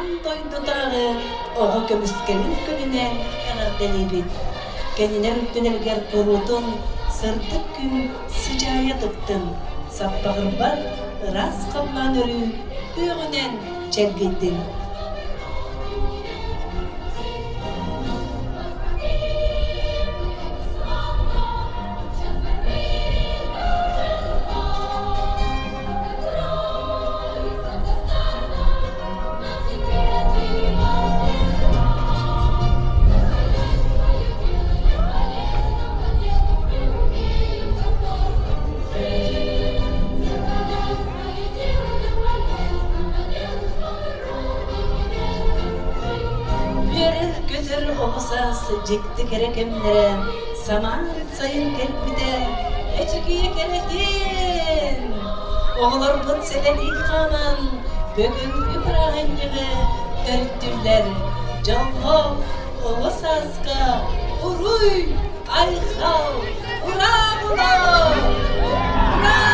Аан дойдутааҕы оҕо көмүскэлин күнүнэн эҕэрдэлиибит! Кинилэр үрдүлэригэр куруутун сырдык күн сыдьаайа тыктын, саппаҕырбат ыраас халлаан өрүү күөҕүнэн чэлгийдин! Үөрэр-көтөр оҕо саас дьикти кэрэ кэмнэрэ самаан сайын кэлбитэ эчикийэ кэрэтин! Оҕолорбут сэлэлии хааман бүгүҥҥү бырааһынньыгы төрүттүүллэр. Дьоллоох оҕо сааска уруй, айхал, ураа буолар! Ураа!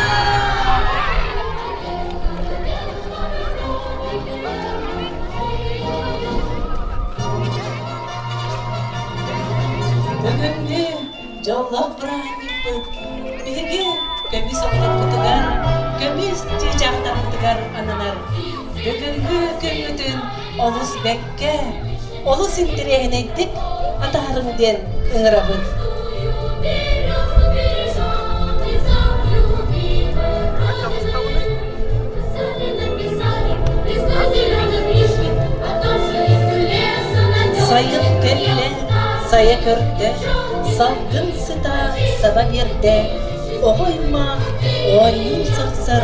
Бүгүҥҥү дьоллоох бырааһынньыкпыт биһиги көмүс оҕолорбутугар, көмүс чыычаахтарбытыгар ананар. Бүгүҥҥү күммүтүн олус бэккэ, олус интэриэһинэйдик атаарыҥ диэн ыҥырабыт. Сайын кэллэ, сайа көрдө, салгын сыта саба биэрдэ, оҕо аймах оонньуу сахсар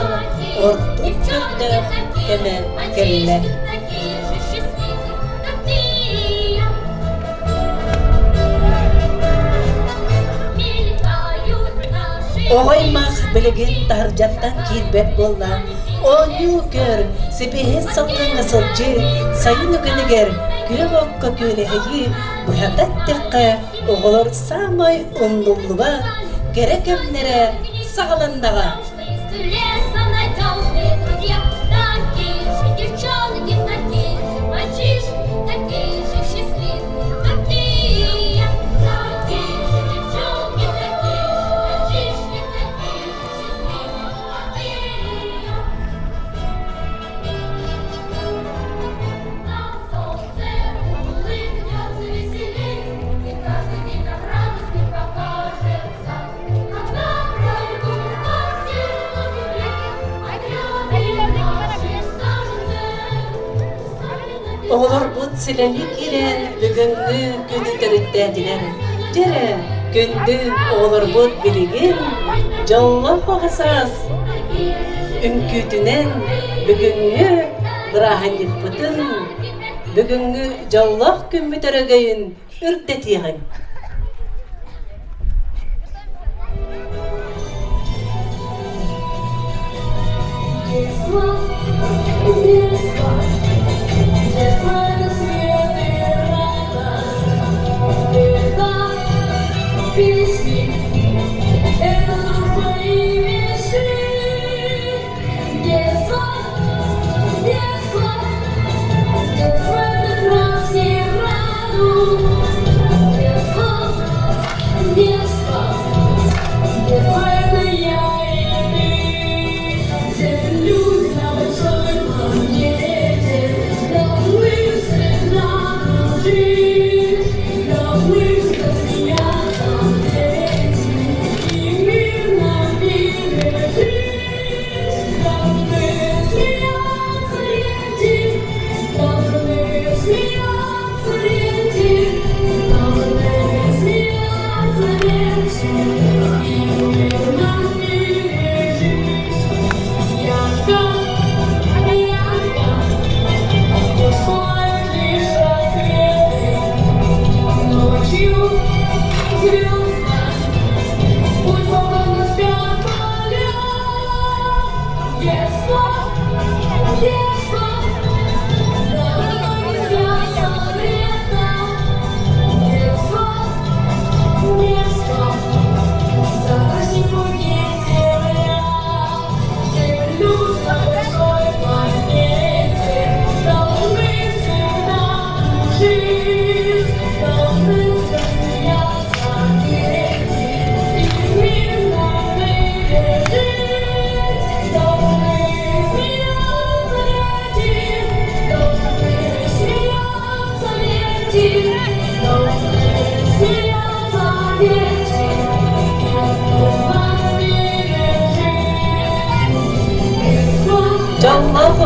ордук көрдөөх кэмэ кэллэ. Оҕо аймах билигин таһырдьаттан киирбэт буолла. Оонньуу көр, сибиэһэй салгыҥҥа сылдьыы, сайын үгэнигэр күөх окко күөлэһийии быһата эттэххэ, оҕолор саамай умнуллубат кэрэ кэмнэрэ саҕаланнаҕа. Оҕолорбут силэлии киирэн бүгүҥҥү күнү төрүттээтилэр. Дьэ, күндү оҕолорбут билигин дьоллоох оҕо саас үҥкүүтүнэн бүгүҥҥү бырааһынньыкпытын, бүгүҥҥү дьоллоох күммүт өрөгөйүн үрдэтиэҕиҥ.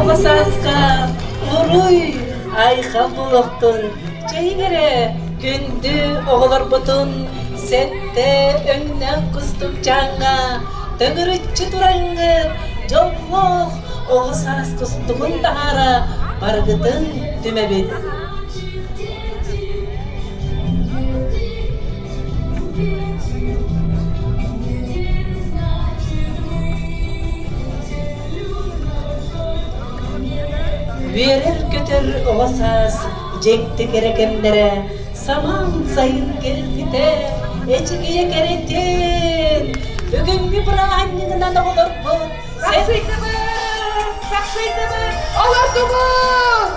Оҕо сааска уруй айхал буолуохтун, чэйиҥ эрэ күндү оҕолорбутун сэттэ өҥнөөх кустукчааҥҥа төгүрүччү тураҥҥыт дьоллоох оҕо саас кустугун таһаара барыгытын түмэбит. Үөрэр-көтөр оҕо саас дьикти кэрэ кэмнэрэ самаан сайын кэлбитэ эчикийэ кэрэтин бүгүҥҥү бырааһынньыгынан оҕолорбут Сахсыйдыбыт! Сахсыйдыбыт! Олордубут!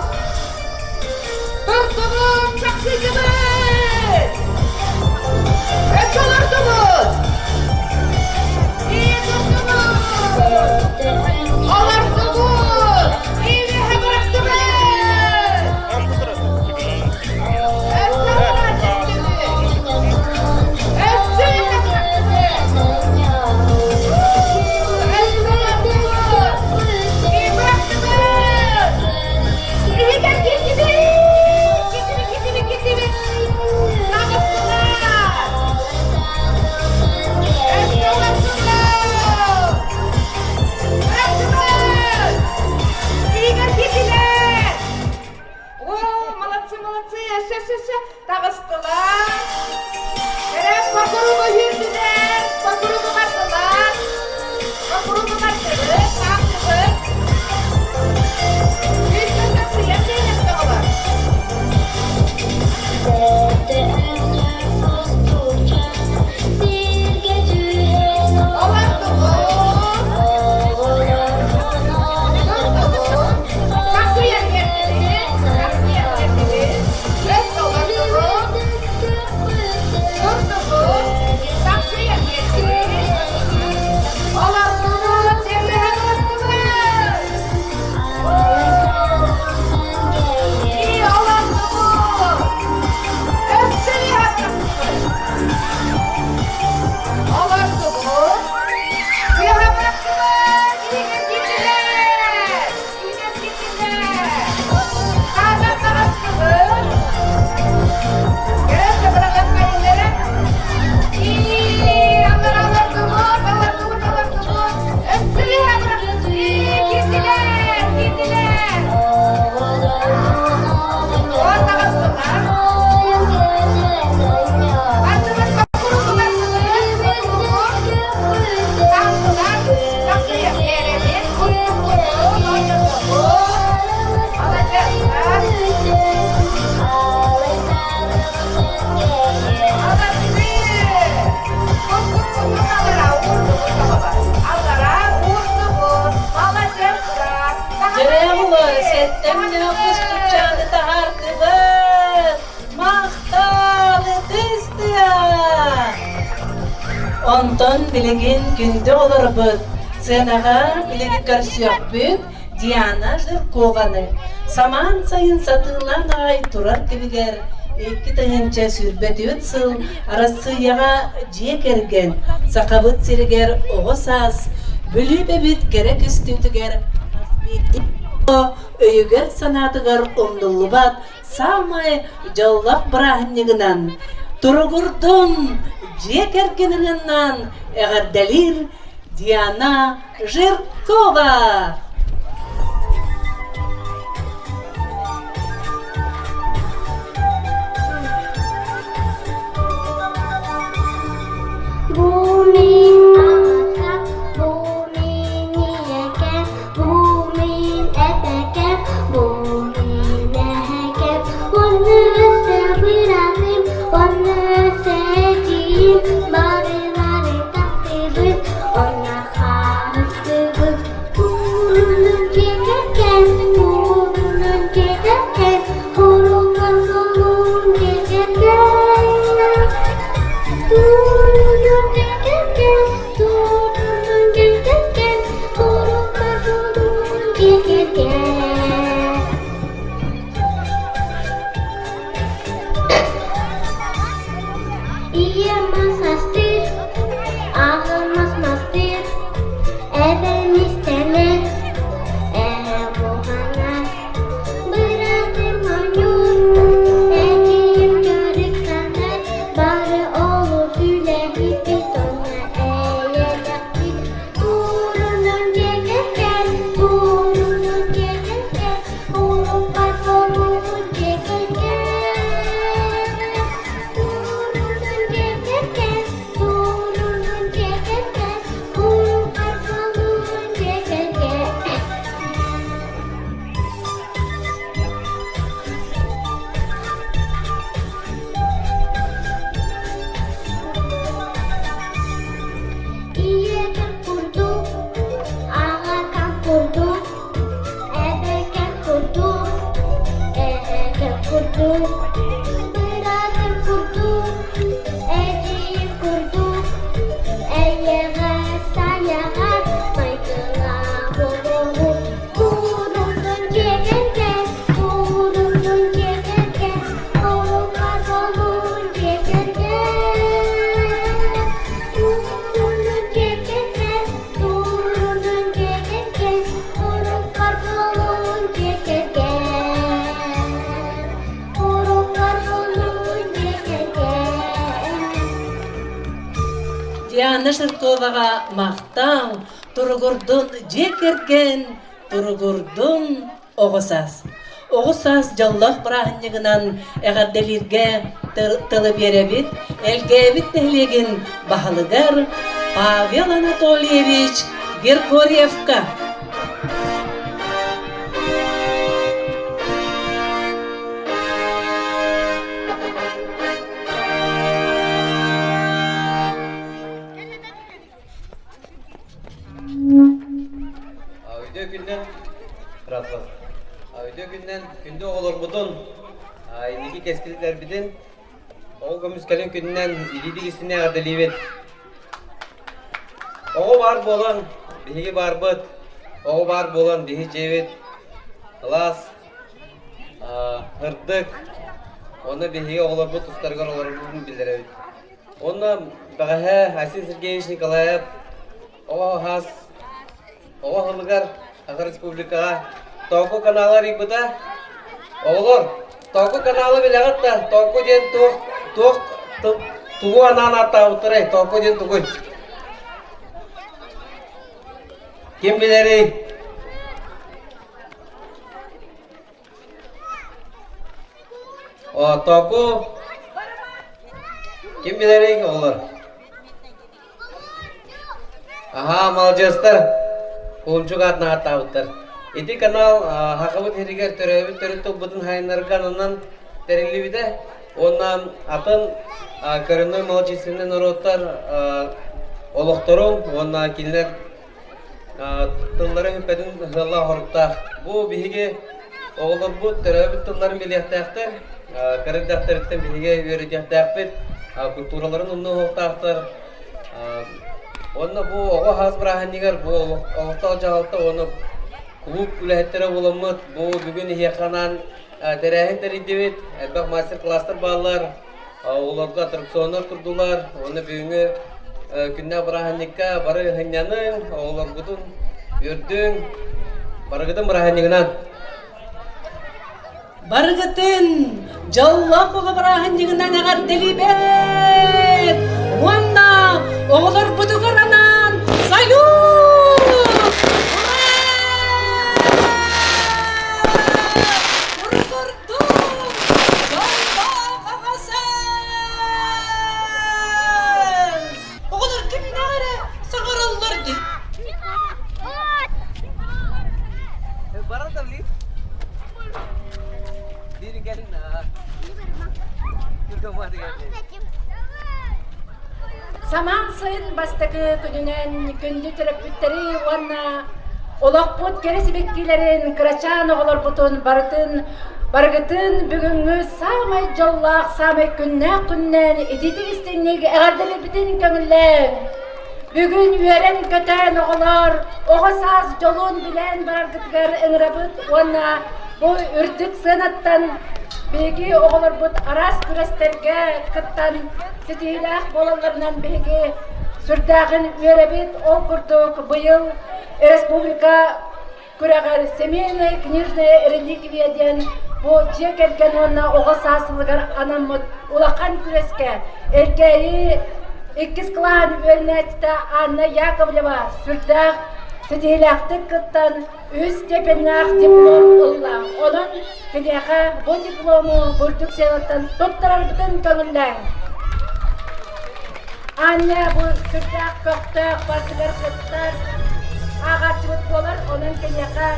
Турдубут! Сахсыйдыбыт! Өссө олордубут! Ии турдубут! Олордубут! Иилиһэ бырахтыбыт! Өссө бырахтыбыт! Өссө бырахтыбыт! Молодцы, молодцы, все-все-все, таҕыстылар. Эрэ покругу үүрдүлэр, покругу бардылар. Покругу бардыбыт, хаамтыбыт. Күүскэ сахсыйан биэрэн оҕолор. Олордубут. Турдубут. Сахсыйан биэрдибит, сахсыйан биэрдибит. Өссө олордубут. Турдубут. Сахсыйан биэрдибит. Олордубут, сэргэһэ олордубут. И олордубут. Өссө бырахтыбыт. Олордубут. Тыаһа бырахтыбыт. Иһигэр киирдилэр. Иһигэр киирдилэр. Хаатан таҕыстыбыт. Кэлэн бырахтыбыт. И олордубут, олордубут, олордубут. Өссө бырахтыбыт. Киирдилэр, киирдилэр. Уон таҕыстылар. Ардыбыт бокуругу бардыбыт, бокуругу. Таҕыстылар. Тахсыйа биэрэбит. Кустукпутун, оонньотобут. Маладьыастар. Молодцы! Кустукпутун аллара уурдубут оҕолор. Аллара уурдубут. Маладьыастар. Дьэрэҕула сэттэмнээх кустукчааны таһаардыбыт! Махтал ытыстыа! Онтон билигин күндү оҕолорбут сценаҕа билигин көрсүөхпүт Диана Жиркованы самаан сайын сатыылаан аҕай турар кэмигэр 2024 сыл Арассыыйаҕа дьиэ кэргэн Сахабыт сиригэр оҕо саас Бүлүү эбит кэрэ көстүүтүгэр хас биирдии өйүгэр-санаатыгар умнуллубат саамай дьоллоох бырааһынньыгынан туругурдун дьиэ кэргэнинэн эҕэрдэлиир Диана Жиркова! Бу мин аҕакам, бу мин ийэкэм, бу мин эбэкэм, бу мин эһэкэм. Уонна өссө быраатым, уонна өссө эдьиийим, бары-бары таптыыбын, онно хаалыстыбын. Уурунун киэкэккэн, уурунун киэкэккэн, Хоруллан солуун киэкэккэн. Туурунун киэкэккэн, туурунун киэкэккэн, Хоруллан солуун киэкэккэн. Диана Жирковаҕа махтал, туругурдун дьиэ кэргэн, туругурдун оҕо саас. Оҕо саас дьоллоох бырааһынньыгынан эҕэрдэлииргэ тылы биэрэбит Элгээбит нэһилиэгин баһылыгар Павел Анатольевич Григорьевка. Үтүө күннэн Үтүө күннэн күндү оҕолорбутун, инники кэскилдэрбитин оҕо көмүскэлин күнүнэн илиитик истиҥник эҕэрдэлиибит. Оҕо баар буолан, биһиги баарбыт, оҕо баар буолан биһи дьиэбит кылаас ырдык, онно биһиги оҕолорбут тустарыгар олорорбутун биллэрэбит. Уонна бэҕэһээ Айсен Сергеевич Николаев оҕо хаас оҕо сылыгар Саха Республикаҕа Тооку каналы арыйбыта. Оҕолор, Тооку каналы билэҕит да, Тооку диэн туох туох тугу анаан ааттаабыттарай? Тооку диэн тугуй? Ким билэрий? Току ким билэрий оҕолор? Аһаа, маладьыастар. Кулунчук аатын ааттаабыттар. Ити канал Хахабыт сиригэр төрөөбүт төрүт тылбытын хайыннарга ананан тэриллибитэ. Уонна атын коренной малочисленный норуоттар олохторун уонна кинилэр тылларын үппэтин сыаллаах соруктаах. Бу биһиги оҕолорбут төрөөбүт тылларын билиэхтээхтэр, кыра эрдэхтэриттэн биһиги үөрэтиэхтээхпит, культураларын умнуохтаахтар. Уонна бу оҕо хаас бырааһынньыгар бу олохтоох дьаһалта уонна кулууп үлэһиттэрэ буоламмыт бу бүгүн иһиэхэ анаан тэрээһин тэрийдибит. Элбэх мастер-класстар бааллар. Оҕолорго аттракционнар турдулар уонна бүгүҥҥү күннээх бырааһынньыкка бары сынньаныҥ, оҕолоргутун үөрдүҥ, барыгытын бырааһынньыгынан! Барыгытын дьоллоох оҕо бырааһынньыгынан эҕэрдэлиибэт! Уонна оҕолорбутугар анаан салют! Ура! Оҕолор кимнээх эрэ саҥараллар дии. Самаан сайын бастакы күнүнэн күндү төрөппүттэри уонна олохпут кэрэ сибэккилэрин, кырачаан оҕолорбутун барытын барыгытын бүгүҥҥү саамай дьоллоох, саамай күннээх күннээн ититик истиҥник эҕэрдэлэрбитин көҥүллээҥ! Бүгүн үөрэн-көтөн оҕолор оҕо саас дьолун билэн бараргытыгар ыҥырабыт уонна бу үрдүк сыанаттан биһиги оҕолорбут араас күрэстэргэ кыттан ситиһиилээх буолалларынан биһиги сүрдээҕин үөрэбит. Ол курдук быйыл республика күрэҕэр «Семейная книжная реликвия» диэн бу дьиэ кэргэн уонна оҕо саас сылыгар анаммыт улахан күрэскэ Эркээйи иккис кылааһын үөрэнээччитэ Анна Яковлева сүрдээх ситиһиилээхтик кыттан үс степеннээх диплом ылла. Онон киниэхэ бу диплому бурдук сыанаттан туттарарбытын көҥүллээҥ. Аня бу сүрдээх көхтөөх барытыгар кыттар ааҕааччыбыт буолар. Онон киниэхэ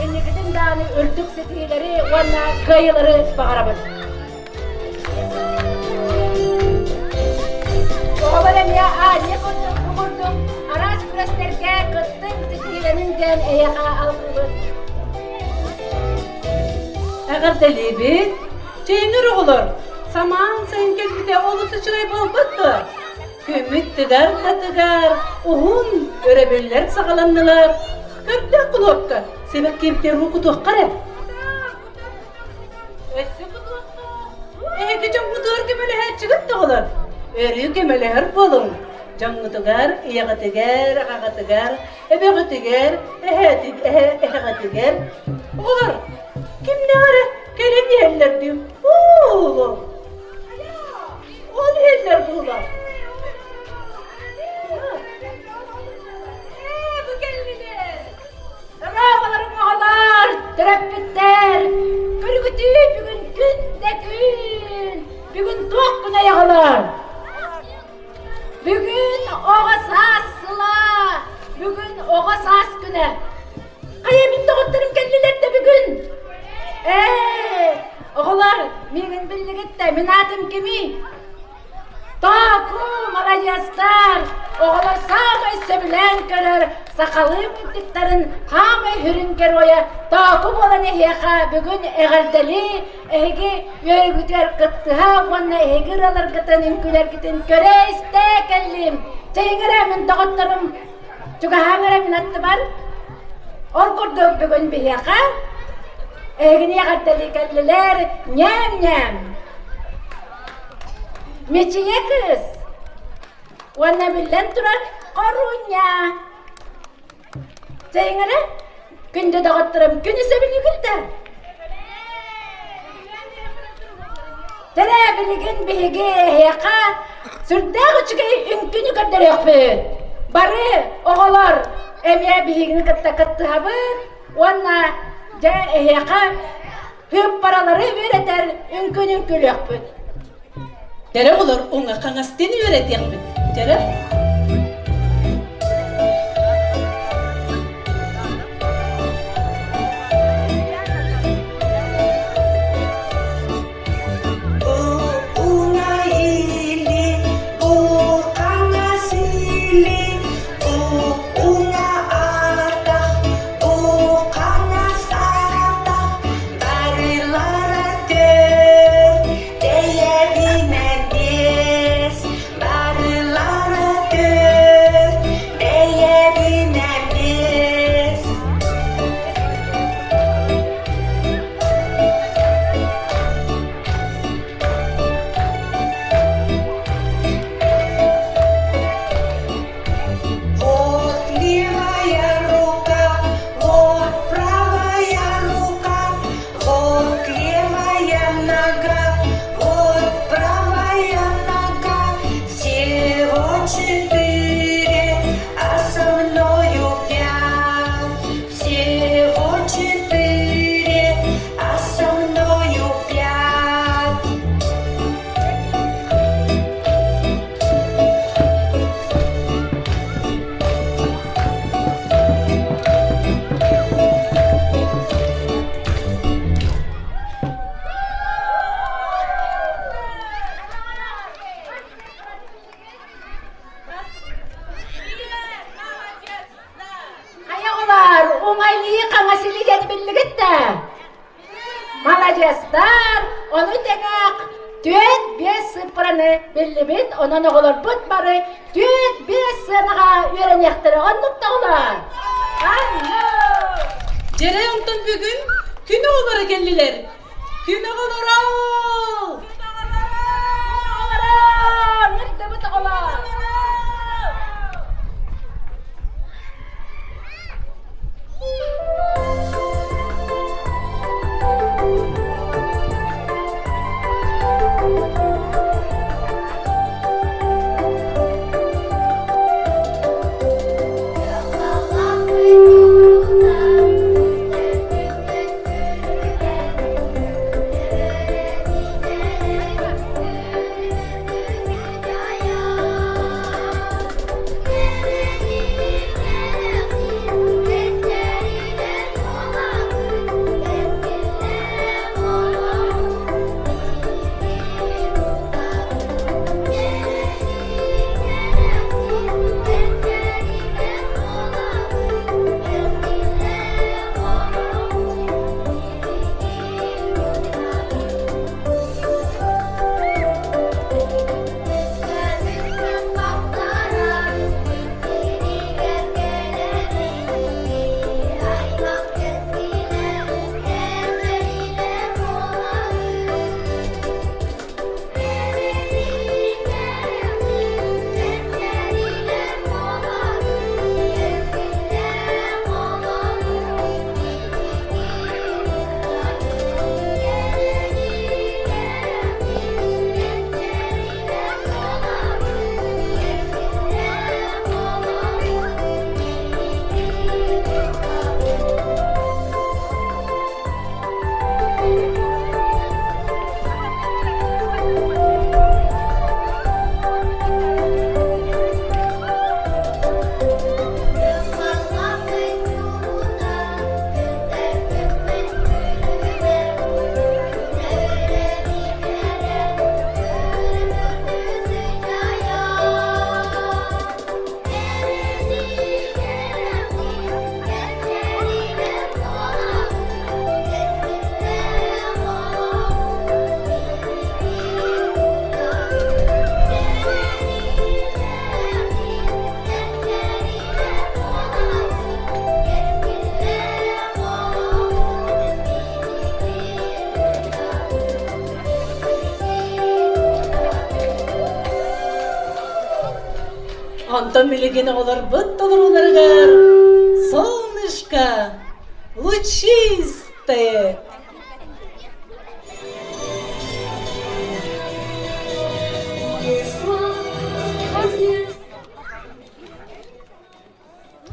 инникитин даҕаны үрдүк ситиһиилэри уонна кыайыылары баҕарабын. Оҕолор эмиэ аанньа курдук бу курдук араас күрэстэргэ кыттыҥ, ситиһиилэниҥ диэн эйиэхэ алгыыбыт. Эҕэрдэлиибит! Чэйиҥэр оҕолор, самаан сайын кэлбитэ олус үчүгэй буолбат дуо? Күммүт тыгар да тыгар, уһун өрөбүллэр саҕаланнылар. Көрдөөх кулуопка, сибэккиэбитигэр уу кутуохха эрэ. Өссө кутуохха. Эһиги дьоҥҥутугар көмөлөһөөччүгүт да оҕолор. Өрүү көмөлөһөр буолуҥ. Дьоҥҥутугар, ийэҕитигэр, аҕаҕытыгар, эбэҕитигэр, эһэҕитигэр. Оҕолор, кимнээх эрэ кэлэн иһэллэр дии. Уу! Ол иһэллэр буолар. Төрөппүттэр, көрүгүтүү бүгүн күн да күн! Бүгүн туох күнэй оҕолор? Бүгүн оҕо саас сыла! Бүгүн оҕо саас күнэ! Хайа мин доҕотторум кэллилэр да бүгүн? Ээ, оҕолор, миигин биллигит да, мин аатым кимий? Тооку, маладьыастар! Оҕолор саамай сөбүлээн көрөр сахалыы мультиктарын хаамай сүрүн геройа Тооку буолан эһиэхэ бүгүн эҕэрдэлии, эһиги үөрүүгүтүгэр кыттыһа уонна эһиги ырыаларгытын, үҥкүүлэргитин көрө-истэ кэллим. Чэйиҥ эрэ, мин доҕотторум, чугаһааҥ эрэ мин аттыбар. Ол курдук бүгүн биһиэхэ эһигини эҕэрдэлии кэллилэр ньээм-ньээм. Мичийэ кыыс уонна биллэн турар Хоруня. Чэйиҥ эрэ, күндү доҕотторум, күнү сөбүлүүгүт да? Тэрэ билигин биһиги эһиэхэ сүрдээх үчүгэй үҥкүүнү көрдөрүөхпүт. Бары оҕолор эмиэ биһигини кытта кыттыһабыт уонна дьэ эһиэхэ Сыыппаралары үөрэтэр үҥкүн үҥкүлүөхпүт. Кэрэ оҕолор уҥа хаҥастыын үөрэтиэхпит. Кэрэ. Вот левая рука, вот правая рука, вот левая нога, вот правая нога. Всего четыре, а со мною пять. Всего четыре, а со мною пять. Хайа оҕолоор, уҥайлыы хаҥас илиигэ биллигит да? Маладьыастар, ону тэҥэ 4-5 сыыппараны биллибит, онон оҕолорбут бары 4-5 сыанаҕа үөрэниэхтэрэ. Оннук да оҕолоор? Дьэрэ онтон бүгүн күн оҕолоро кэллилэр. Күн оҕолоро! Күн оҕолоро! Ыҥырдыбыт оҕолор! Онтон билигин оҕолорбут толорууларыгар солнышко лучистое.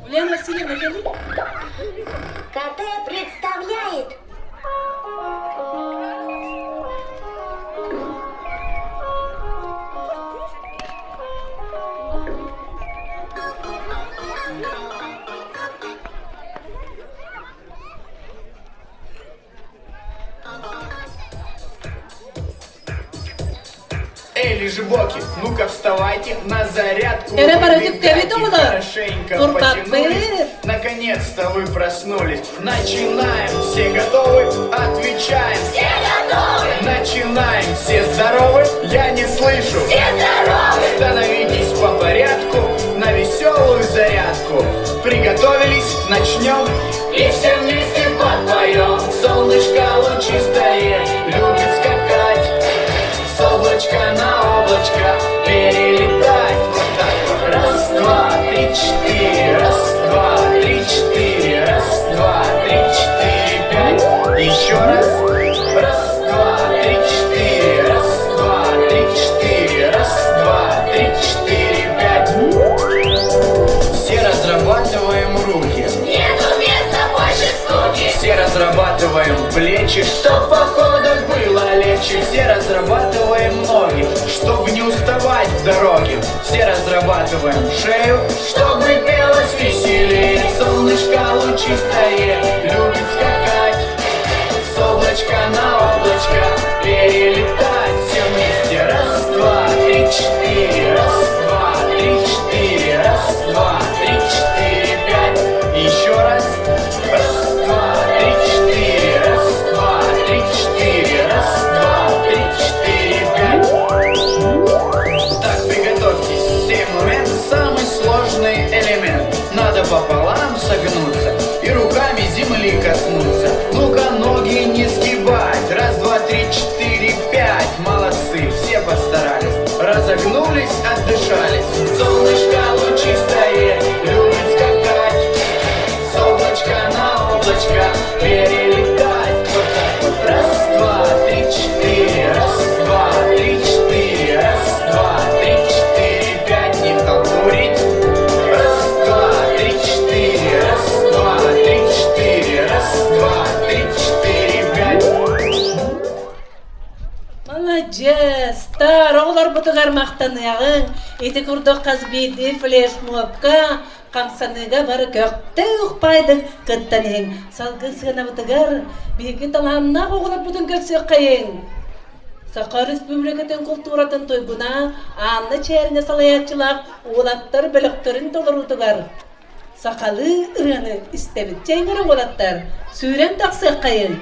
Ульяна Васильевна, кэлин. КТ представляет. Эй, лежебоки, ну-ка вставайте на зарядку. Эрэ барытык Выбегайте, оҕолор. Хорошенько Курбаппыт. потянулись. Наконец-то вы проснулись. Начинаем. Все готовы? Отвечаем. Все готовы. Начинаем. Все здоровы? Я не слышу. Все здоровы. Становитесь по порядку на веселую зарядку. Приготовились? Начнем. И все вместе подпоем. Солнышко лучистое любит скакать. С облачка на облачко перелетать. Вот так вот. Раз, два, три, четыре. Раз, два, три, четыре. Раз, два, три, четыре, пять. Еще раз. Раз, два, три, четыре. Раз, два, три, четыре. Раз, два, три, четыре, пять. Все разрабатываем руки. Нету места больше скуки. Все разрабатываем плечи, чтоб в походах было легче. Все разрабатываем ноги, чтобы не уставать в дороге. Все разрабатываем шею, чтобы пелось веселее. Солнышко лучистое любит скакать. С облачка на облачко перелетать. Все вместе. Раз, два, три, четыре. Раз, два, три, четыре. Раз, два, три, четыре, пять. Еще раз. Раз, два, три, четыре. Раз, два, три, четыре. Раз, два, три, четыре, пять. Так, приготовьтесь. Сей момент самый сложный элемент. Надо пополам согнуться и руками земли коснуться. Ну-ка, ноги не сгибать. Раз, два, три, четыре, пять. Молодцы, все постарались. Разогнулись, отдышались. Солнышко лучистое любит скакать. С облачка на облачко перелетать. Вот так вот. Раз, два, три, четыре. Раз, два, три, четыре. Раз, два, три, четыре, пять. Не халтурить. Раз, два, три, четыре. Раз, два, три, четыре. Раз, два, три, четыре, пять. Маладьыастар, оҕолорбутугар махтаныаҕыҥ. Ити курдук хас биирдии флешмобка, хамсаныыга бары көхтөөх баайдык кыттан иһиҥ. Салгыы сыанабытыгар биһиги талааннаах оҕолорбутун көрсүөххэйиҥ. Саха Республикатын култууратын туйгуна Анна Чээринэ салайааччылаах уолаттар бөлөхтөрүн толоруутугар сахалыы ырыаны истэбит. Чэйгэрэ уолаттар, сүүрэн тахсыаххайыҥ.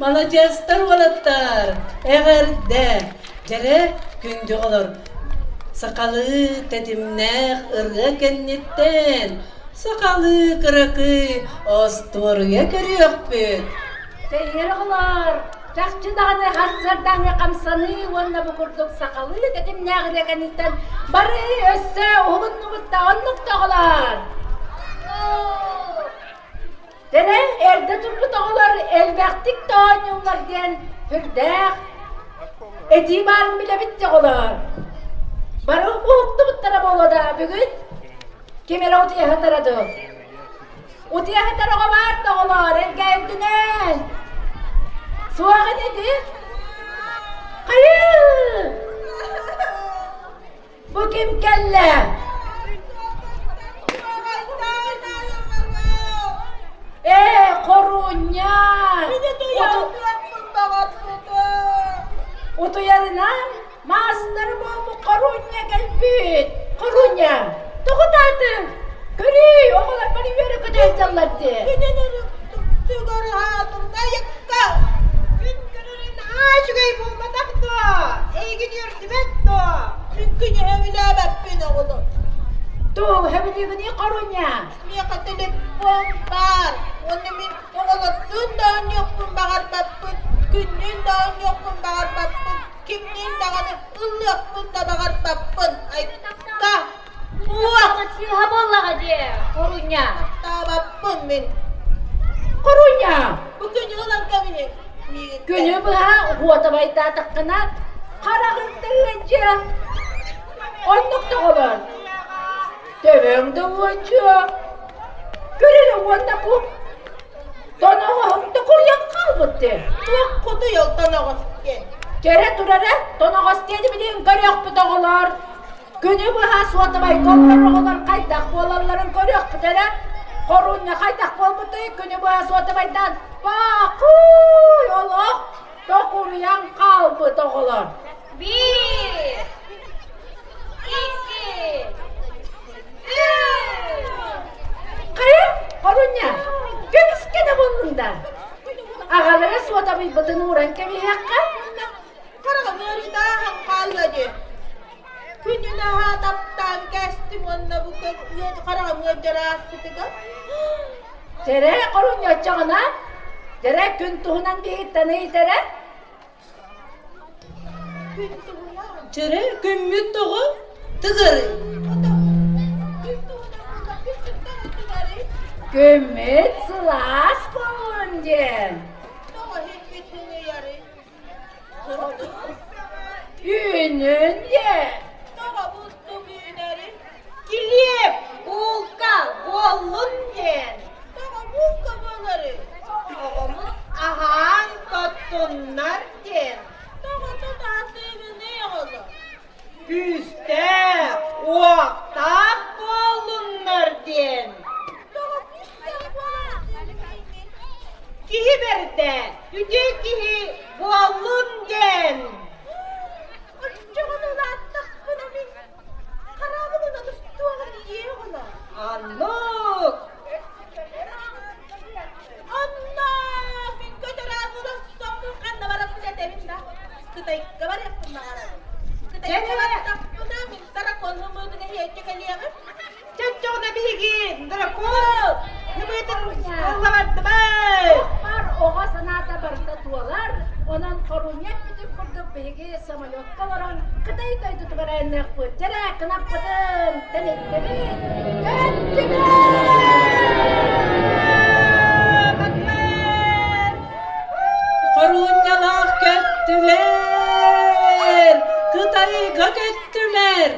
Маладьыастар уолаттар, эҕэрдэ! Дьэрэ, күндү оҕолор, сахалыы тэтимнээх ырыа кэнниттэн сахалыы кыракый остуоруйа көрүөхпүт. Тэйэр оҕолор, чахчы даҕаны сарсыардааҥҥы хамсаныы уонна бу курдук сахалыы тэтимнээх ырыа кэнниттэн бары өссө уһугуннубут да оннук да оҕолор. Дэнэ эрдэ турбут оҕолор элбэхтик да оонньууллар диэн сүрдээх этии баарын билэбит да оҕолор. Бары уһуктубуттара буолуо да бүгүн ким эрэ утуйа сытара дуу? Утуйа сытар оҕо баар да оҕолор эргээбитинэн. Суох ини Хайыы! Бу ким кэллэ? Ээ, хоруунньа! Утуйарынан маастар буолбут хоруунньа кэлбит. Хоруунньа, тоҕо таатыҥ? Көрүүй, оҕолор бары үөрэ көтө сылдьаллар дии. Үчүгэй буолбатах дуо? Эйигин үөрдүбэт дуо? Мин күнүһэ үлээбэппин оҕолор. Туу, хэбилигини хоруня. Миэхэ телефон баар. Уонна мин оҕолордуун да оонньуохпун баҕарбаппын, күннүүн да оонньуохпун баҕарбаппын, кимниин даҕаны ыллыахпын да баҕарбаппын. Айка! Уох, сыыһа буоллаҕа дии, хоруня. Таабаппын мин. Хоруня! Бу күнү ылан кэбиһиҥ. Күнү быһа уотабайдаатаххына, хараҕыҥ да ыалдьыа. Оннук да оҕолор. Төбөҥ да уончуо. Көрөрө уонна бу тоноҕоһуҥ да куруйан хаалбыт дии. Туох кутуйал тоноҕос диэн. Кэрэ турара тоноҕос диэни билигин көрүөхпүт оҕолор. Күнү быһа суотабайга олорор оҕолор хайдах буолалларын көрүөхпүт эрэ. Хорунньа хайдах буолбутуй күнү быһа суотабайдаан баакуй олох токуруйан хаалбыт оҕолор. Биир, икки, үс. Хайа, Хорунньа, көмүскэ да буоллун да. Аҕалара суотабайбытын ууран кэбиһиэххэ. Хараҕым ыарыыта ааһан хаалла дии. Күнүн аһаа таптаан кээстим уонна бу хараҕым ыалдьар ааспытыгар Дьэрэ хорунньоччоҕуна, дьэрэ күн туһунан биһиттэн ыйытара. Күн туһунан Дьэрэ күммүт тоҕо тыгырый? Күн туһунан буолла күн тоҕо тыгарый? Күммүт сылаас буоллун диэн. Тоҕо иһиппит хыҥыйарый? Үүнүн диэн. Тоҕо бултук үүнэрий? Килиэп, булка буоллун диэн. Тоҕо булка буоларый? Оҕомут аһаан тоттуннар диэн. Тоҕо тутаатыыгыный оҕолор? Күүстээх, уохтаах буоллуннар диэн. Тоҕо күүстээх буолар Киһи бэрдэ, үтүө киһи буоллун диэн. Оччоҕуна улааттахпына мин хараабылынан устуоҕум дии оҕолор. Оннук. Онно мин көтөр аалбын охсоммун ханна барарбын этэбин да. Кытайга барыахпын баҕарабын. Кытайга бардахпына мин дракон хымыытын эһиэччи кэлиэҕим. Чоччоҕуна биһиги дракон хымыытын ылла бардыбыт. Бар оҕо санаата барыта туолар, онон хорунньа эппитин курдук биһиги самолетка олорон Кытай дойдутугар айанныахпыт. Дьэрэ, кынаппытын тэниттибит, көттүбүт! Хорунньалаах көттүлэр! Кытайга көттүлэр!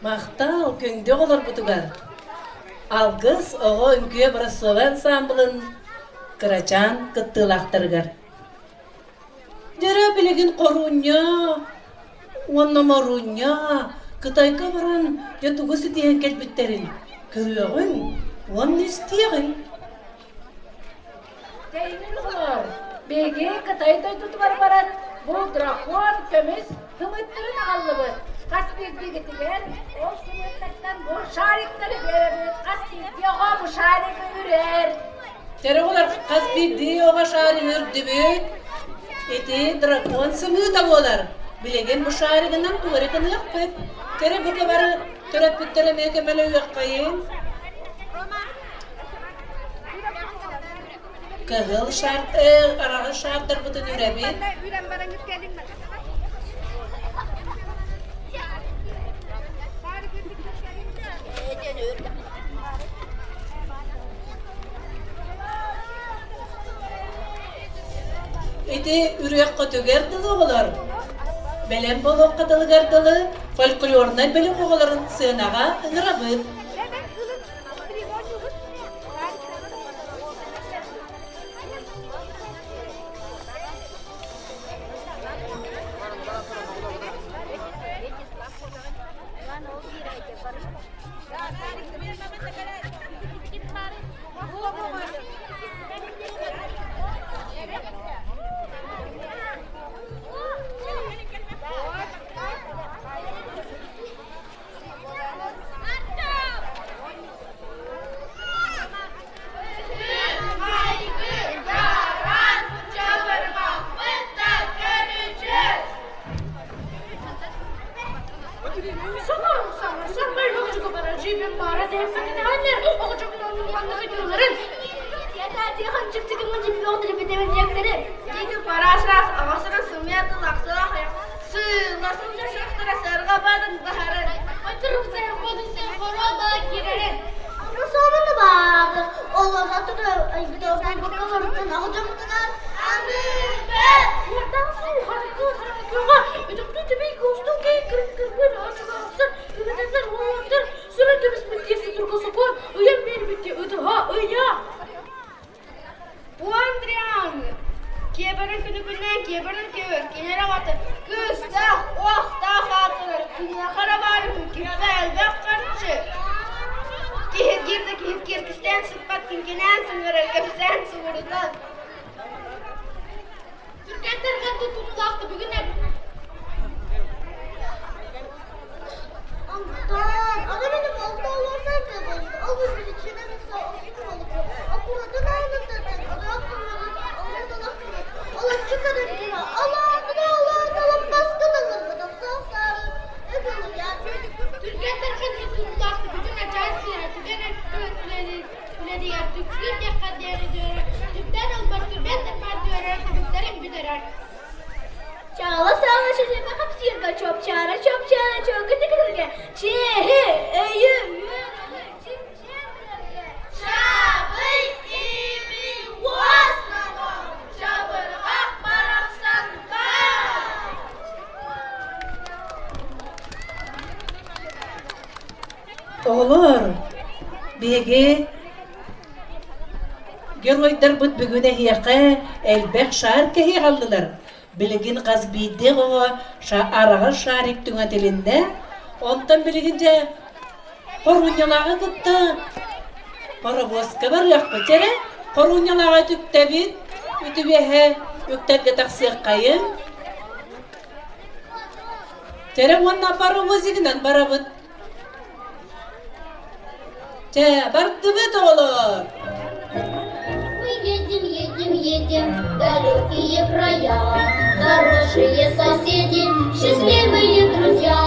Махтал күндү оҕолорбутугар! Алгыс оҕо үҥкүү образцовай ансаамбылын кырачаан кыттыылаахтарыгар. Дьэрэ билигин хоруунньа уонна моруунньа Кытайга баран дьэ тугу ситиһэн кэлбиттэрин көрүөҕүҥ уонна истиэҕиҥ. Тэйимин оҕолор, биһиги Кытай дойдутугар баран бу дракон көмүс сымыыттарын аҕаллыбыт. Хас биирдиигитигэр ол сымыыттартан бу шариктары биэрэбит. Хас биирдии оҕо бу шаригы үрэр. Кэрэ оҕолор хас биирдии оҕо шаригы үрдүбүт. Ити дракон сымыыта буолар. Билигин бу шаригынан тугу эрэ гыныахпыт. Кэрэ бука бары төрөппүттэр эмиэ көмөлөһүөххэйиҥ. Кыһыл шар, араҕас шардарбытын үрэбит. Ити үрүөххүтүгэр дылы оҕолор, бэлэм буолуохха тылыгар дылы фольклорнай бөлөх оҕолорун сыанаҕа ыҥырабыт. Оҕолор, биһиги геройдарбыт бүгүн эһиэхэ элбэх шаар кэһии аҕаллылар. Билигин хас биирдии оҕо араҕас шарик түҥэтилиннэ. Онтон билигин дьэ Хорунньалааҕы кытта паровозка барыахпыт эрэ. Хорунньалааҕы үтүктэбит, үтүбэһэ үктэргэ тахсыаххайын. Чэрэ уонна паровозигынан барабыт. Чэ, бардыбыт оҕолор! Мы едем, едем, едем в далекие края. Хорошие соседи, счастливые друзья.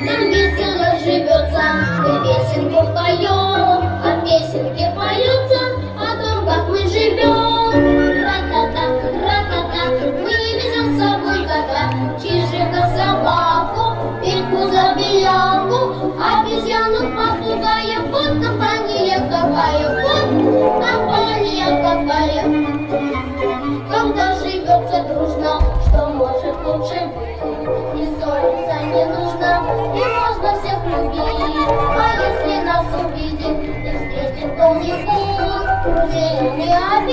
Нам весело живется, мы песенку поем, а песенки поются о том, как мы живем. Ра-та-та, ра-та-та, мы везем с собой кота, чижика, собаку, Петьку забияку, обезьяну попугая. Вот компания какая, вот компания какая. Когда живется дружно, что может лучше быть? Не ссориться не нужно, и можно всех любить.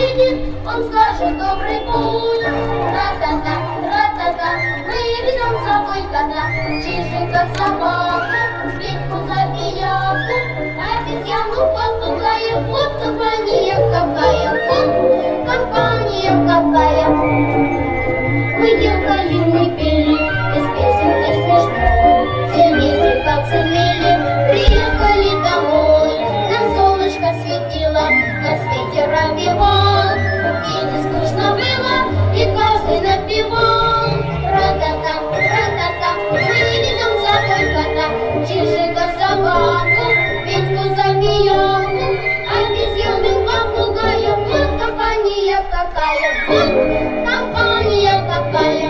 увидит, он скажет добрый путь. Ра-та-та, ра-та-та, мы везем с собой кота, чижика собаку, Петьку забияку, обезьяну попугая. Вот компания какая, вот компания какая. Мы ехали, мы пели, из песенки смешной. Все вместе как сумели, приехали домой. Нам солнышко светило, нас ветер обвивал. И не скучно было, и каждый напевал. Ра-та-та, ра-та-та, мы везем с собой кота, чижика собаку, Петьку забияку, обезьяну попугая. Вот компания какая, вот компания какая.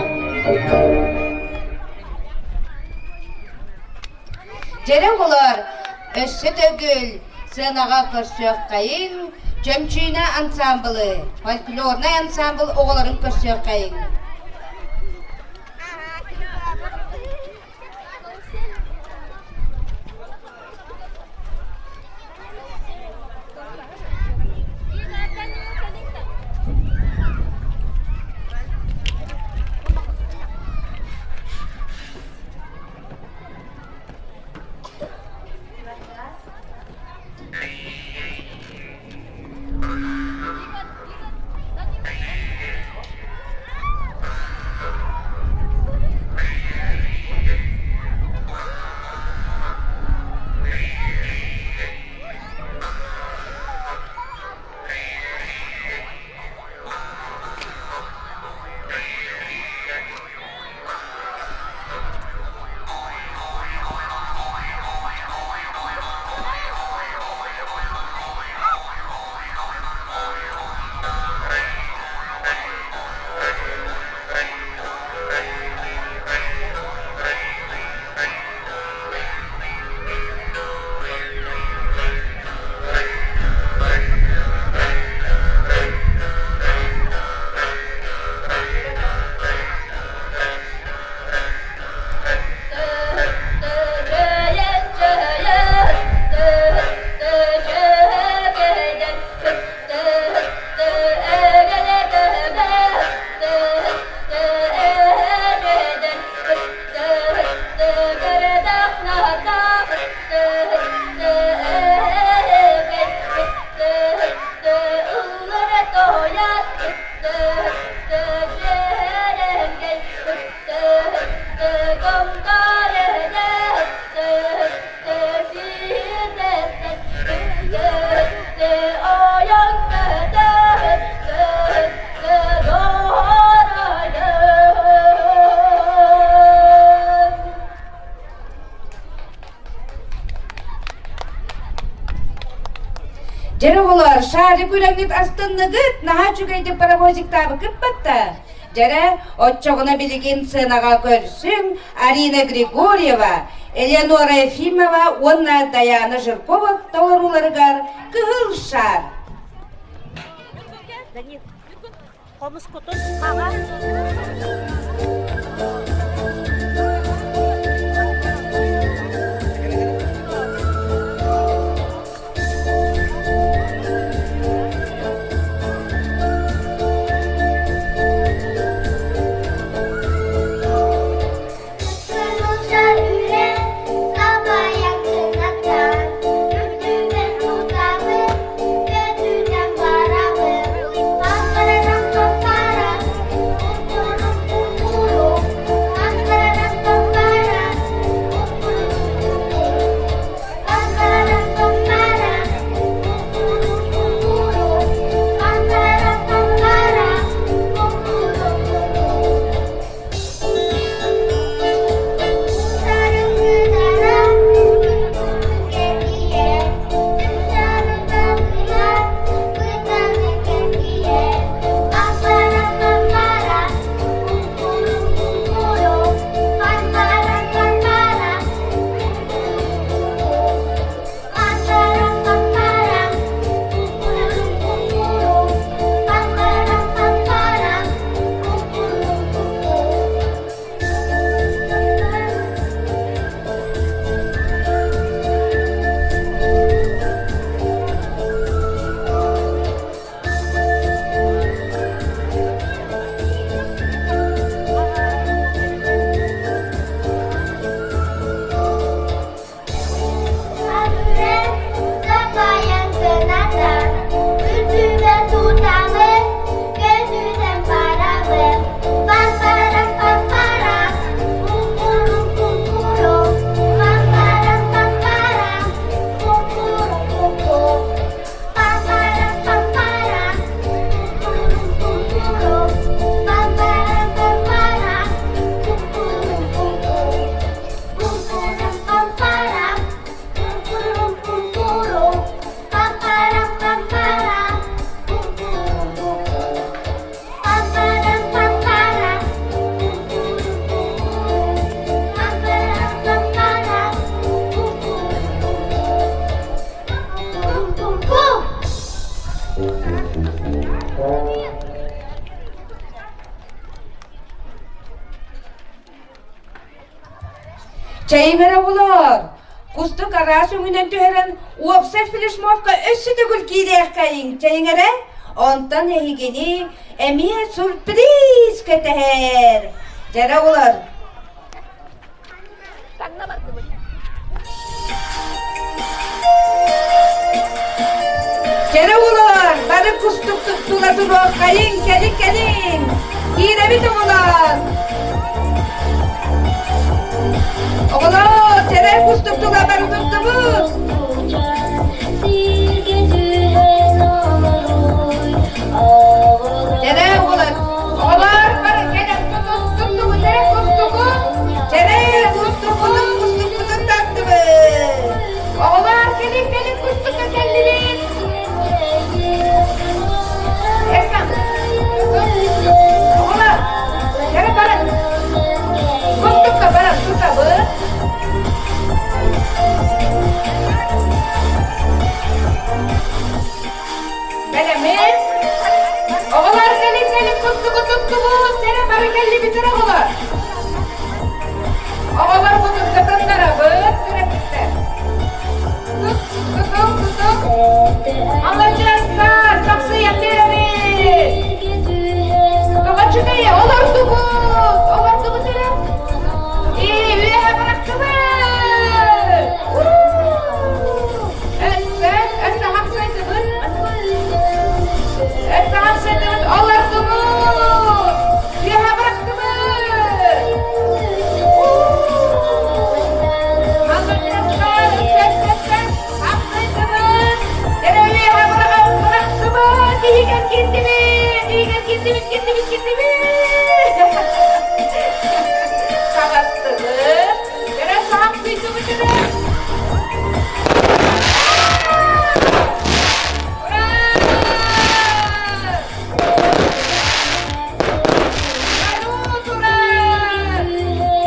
Дьэрэ оҕолор, өссө төгүл сыанаҕа көрсүөххэйиҥ, Чөмчүүнэ ансаамбылы, фольклорнай ансаамбыл оҕолорун көрсүөххэйиҥ. Дьэ оҕолор, шарик үлэҥҥит астынныгыт, наһаа үчүгэйдик паровозиктаабыккыт батта. Дьэрэ, оччоҕуна билигин сценаҕа көрсүҥ Арина Григорьева, Элеонора Ефимова уонна Даяна Жиркова толорууларыгар «Кыһыл шар». Хомускутун хаҕа Барабын. Чэйиҥ эрэ оҕолоор, кустук араас өҥүнэн түһэрэн уопсай флешмобка өссө төгүл киириэххэйиҥ, чэйиҥ эрэ, онтон эһигини эмиэ сюрприз кэтэһэр. Дьэрэ оҕолор. Дьэрэ оҕолор, бары кустук тула туруоххайыҥ, кэлиҥ, кэлиҥ! Киирэбит оҕолор! Оҕолор, чэрэй кустук тула бары туттубут! Чэрэй оҕолор, оҕолор бары кэлэн туттубут, чэрэй кустугу, чэрэй кустукпутун, кустукпутун таттыбыт! Оҕолор, кэлин, кэлин кустукка кэллибит! Эрсан, оҕолор, кэрэ баран, кустукка баран тутабыт. Бэлэмин. Оҕолор кэлин кэлин кустугу туттубут, кэрэ бары кэллибит оҕолор. Оҕолор кутургатыннарабыт, төрөппүттэр. Тут, тутуҥ, тутуҥ. Маладьыастар, сахсыйан биэрэбит. Тоҕо үчүгэй, олордубут, олордубут эрэ. Ии, үөһэ бырахтыбыт. Өссө, өссө хапсайдыбыт. Өссө хапсайдыбыт, олордубут. Үөһэ бырахтыбыт. Маладьыастар, өссө, өссө, өссө. Хапсайдыбыт. Эрэ үөһэ бырахтыбыт. Иһигэр киирдибит, иһигэр киирдибит, киирдибит, киирдибит. Таҕыстыбыт. Эрэ саахсыйдыбыт эрэ. Ура! Салют, ура!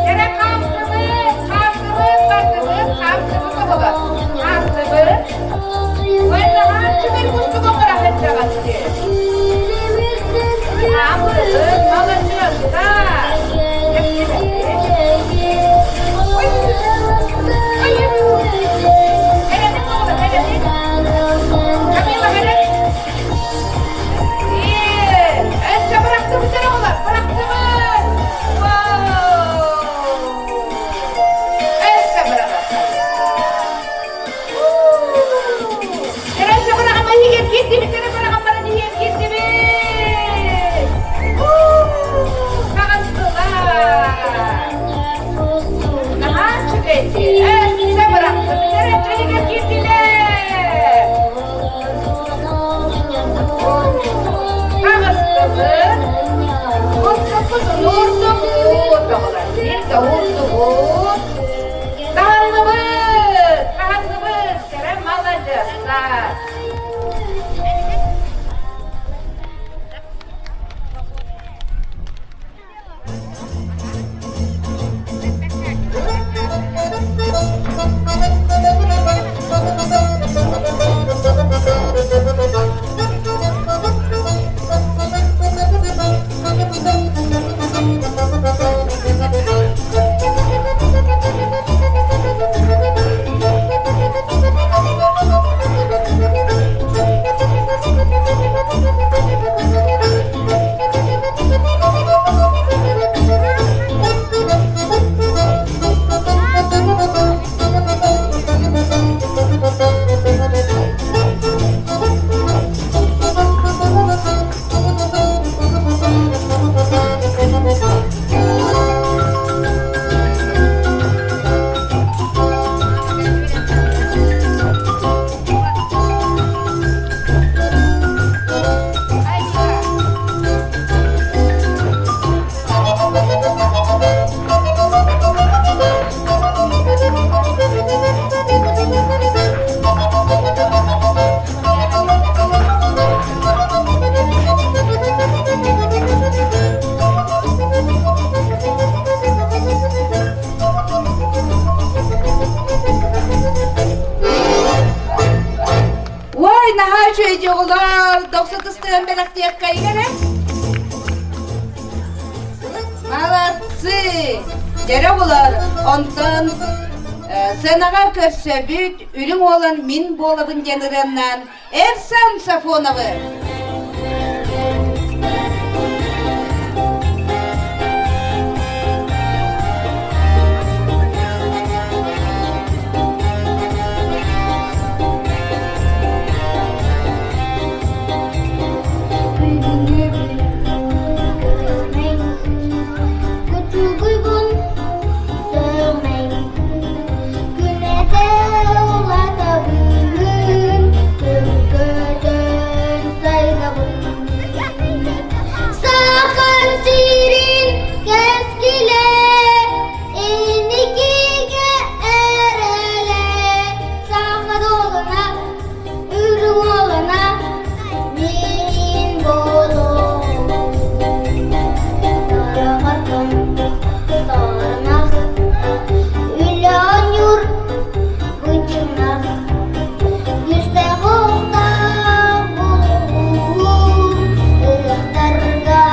Эрэ хаамтыбыт, хаамтыбыт, бардыбыт, хаамтыбыт оҕолор. Хаамтыбыт. Уонна хаамчыбыр кустук оҥоро сылдьаҕыт дии. Хаамтыбыт, маладьыастар. Ой, ой, Кэлэбит оҕолор, кэлэбит. Камила, кэлэбит. Өссө бырахтыбыт эрэ оҕолор, бырахтыбыт! Өссө быраҕа. Эрэ өссө быраҕама иһигэр киирдибит, эрэ быраҕан баран иһигэр киирдибит! Таҕыстылар! Наһаа үчүгэй Өссө бырахтыбыт, эрэ иһигэр киирдилэр! Таҕыстыбыт. Кустукпутун уурдубут, оҕолор. Бииргэ уурдубут. Таһынныбыт, таһынныбыт, кэрэ маладьыастар. Ой, наһаа үчүгэй оҕолор, дохсутустарын бэлэхтиэххэйин эрэ. Молодцы! Дьэрэ булар, онтон сценаҕа көрсөбүт Үрүҥ Уолан мин буолабын диэн ырыаннаан Эрсан Сафоновы. Кучугуйбун сөрмэй, күнэтэ улатабын, көргөтөн сайдабын. Сахан сирин кэскилэ, инникигэ эрэлэ, саха долуна Үрүҥ уолана мин буолуом Сараҕаргын саарынах Үлэ оонньуур быччыҥнах Күстээх уохтаах буолуом Ыһыахтарга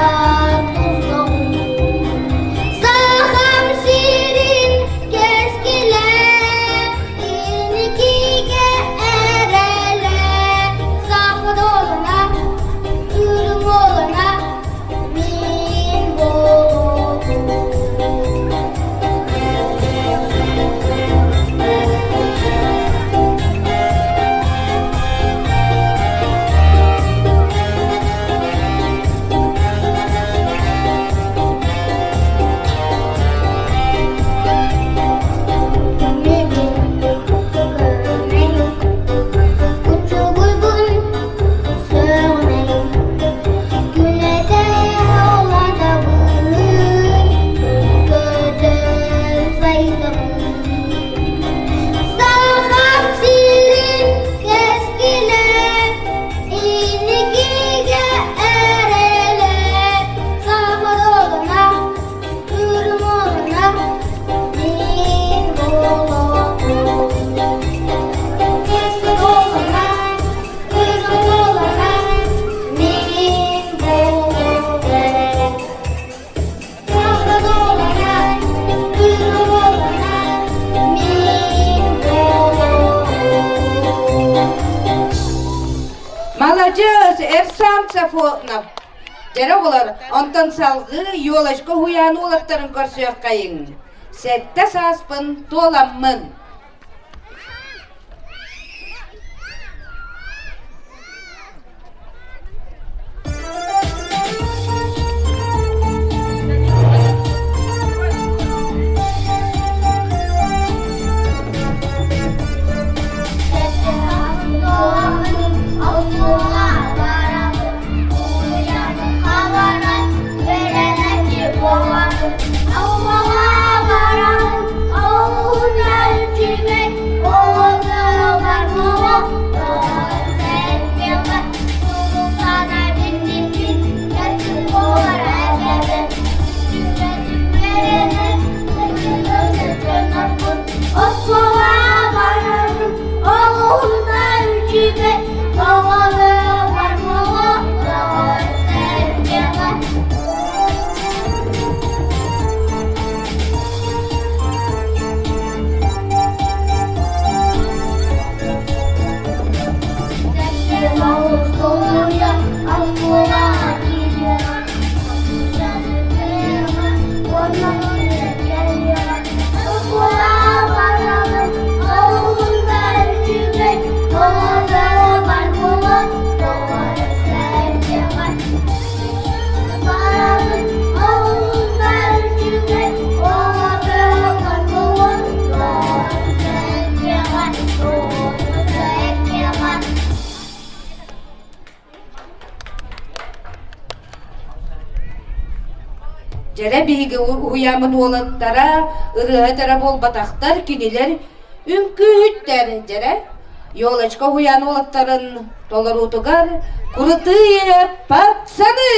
тустуом Сахам сирин кэскилэ Инникигэ эрэлэ саха долуна, үрүҥ уолана мин буолуом. Учугуйбун сөҕүмэй, күнэтэ улатабын, көтөн сайдабын. Сахам сирин кэскилэ, инникигэ эрэлэ, саха долуна Маладьыас, Эрсам Сафонов. Дьэрэ оҕолор, онтон салгыы елочка уһуйаан уолаттарын көрсүөххэйиҥ. Сэттэ сааспын туоламмын. Оскуола барарым, олуһунна үчүгэй, оҕолор молодой сэргэҕэ. Оскуолаҕа киириэҕэ, Дьэрэ биһиги уһуйааммыт уолаттара ырыаһыт эрэ буолбатахтар, кинилэр үҥкүүһүттэр дьэрэ. Елочка уһуйаан уолаттарын толоруутугар «Крутые пацаны!»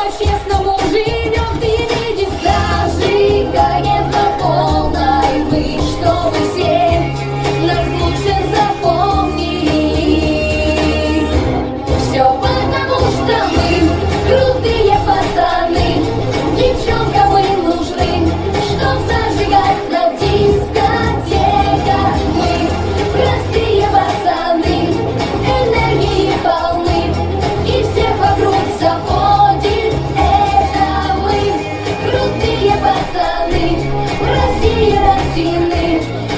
по-честному живем, ты видишь, зажигаем по полной мы, чтобы все нас лучше запомнили. Все потому, что мы крутые пацаны, девчонкам мы нужны, чтоб зажигать на дискотеках. Мы простые пацаны, энергии полны, и всех вокруг заводит. Это мы, крутые пацаны, в России рождены,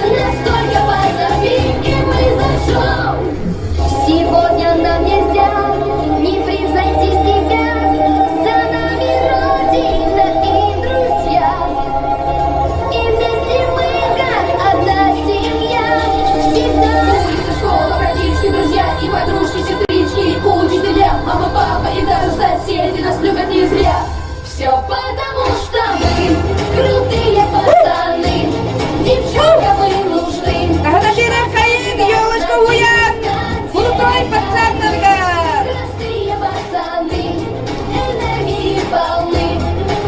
нас только позови, и мы зажжем. Сегодня нам нельзя не превзойти себя, за нами Родина и друзья. И вместе мы, как одна семья, всегда. Улица, школа, братишки, друзья и подружки, сестрички, учителя, мама, папа и даже соседи нас любят не зря. Все потому, что мы крутые пацаны, девчонкам мы нужны. Таһына елочка уйан, крутой пацаннарга! Простые пацаны, энергии полны,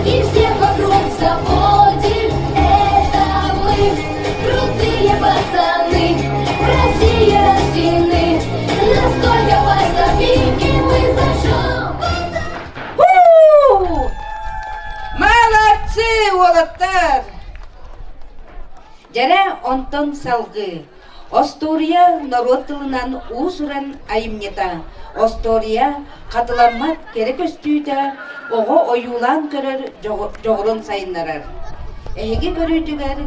и всех вокруг заводим. Это мы, крутые пацаны, в России рождены. Нас только позови, и мы зажжем. Ху! Молодцы, уолаттар! Дьэрэ онтон салгыы. Остуоруйа норуот тылынан уус-уран айымньыта, остуоруйа хатыламмат кэрэ көстүүтэ оҕо ойуулаан көрөр дьоҕурун сайыннарар. Эһиги көрүүтүгэр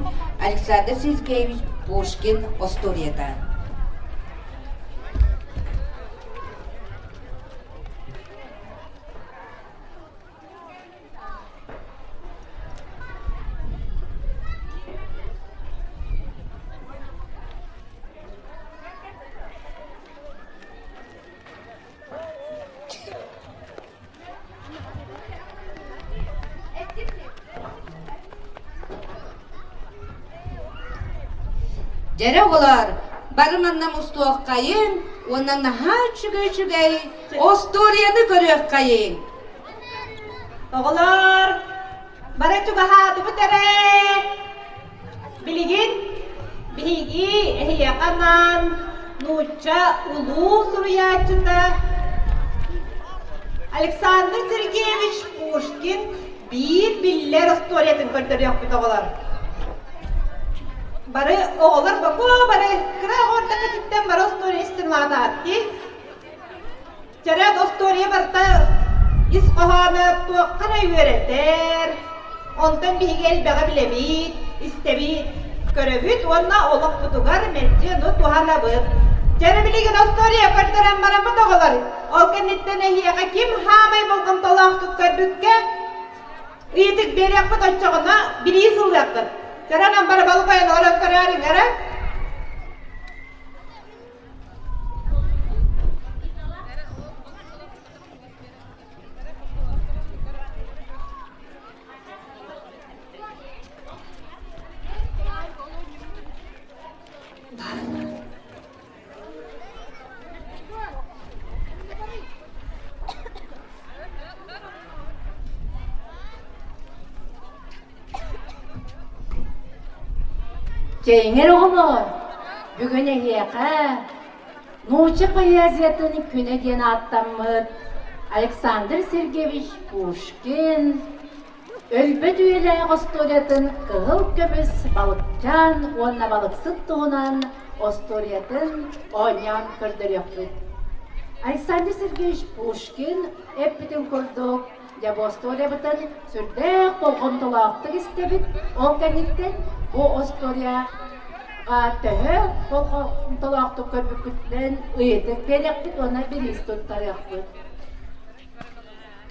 Александр Сергеевич Пушкин остуоруйата. Дьэрэ оҕолоор, бары манна мустуоххайыҥ уонна наһаа үчүгэй-үчүгэй остуоруйаны көрүөххэйиҥ. Оҕолор, бары чугаһаатыбыт эрэ. Билигин биһиги эһиэхэ анаан нуучча улуу суруйааччыта Александр Сергеевич Пушкин биир биллэр остуоруйатын көрдөрүөхпүт оҕолор. Бары оҕолор бокуо бары кыра оҕо эрдэххититтэн бары остуоруйа истэн улаатаат дии. Чэрээт остуоруйа барыта ис хоһооно туохха эрэ үөрэтэр, онтон биһиги элбэҕи билэбит, истэбит, көрөбүт уонна олохпутугар мэлдьи ону туһанабыт. Дьэ билигин остуоруйа көрдөрөн бараммыт оҕолор, ол кэнниттэн эһиэхэ ким хаамай болҕомтолоохтук көрбүккэ ыйытык биэриэхпит оччоҕуна билии сыллыаххыт. Чаранан бары болҕойон олорон көрөөрүҥ эрэ. Чэйиҥэр оҕолоор, бүгүн эһиэхэ нуучча поэзиятын күнэ диэн ааттаммыт Александр Сергеевич Пушкин өлбөт үйэлээх остуоруйатын Кыһыл көмүс балыкчаан уонна балыксыт туһунан остуоруйатын оонньоон көрдөрүөхпүт. Александр Сергеевич Пушкин эппитин курдук Дьэ, бу остуоруйабытын сүрдээх болҕомтолоохтук истэбит. Ол кэнниттэн бу остуоруйаҕа төһө болҕомтолоохтук көрбүккүтүнэн ыйытык биэриэхпит уонна бириис туттарыахпыт.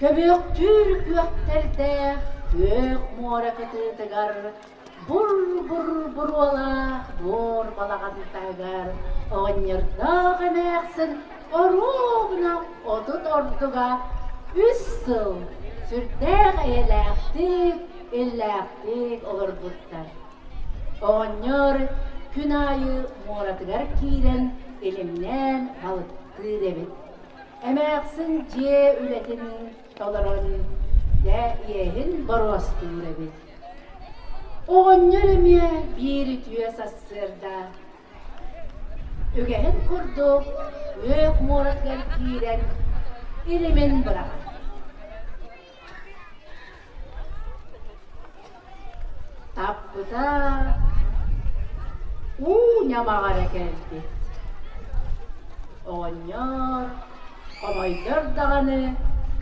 Көбүөхтүүр күөхтэрдээх күөх муора кытыытыгар бур-бур буруолаах буор балаҕан таһыгар оҕонньордоох эмээхсин оруобуна 30 ордуга үс сыл сүрдээх эйэлээхтик, иллээхтик олорбуттар. Оҕонньор күн аайы муоратыгар киирэн илимнээн балыктыыр эбит. Эмээхсин дьиэ үлэтин толорон. Дьэ иэһин боруостуур эбит. Оҕонньор эмиэ биир үтүө сарсыарда үгэһин курдук күөх муоратыгар киирэн илимин быраҕар. Таппыта уу ньамаҕа эрэ кэлбит. Оҕонньор хомойдор даҕаны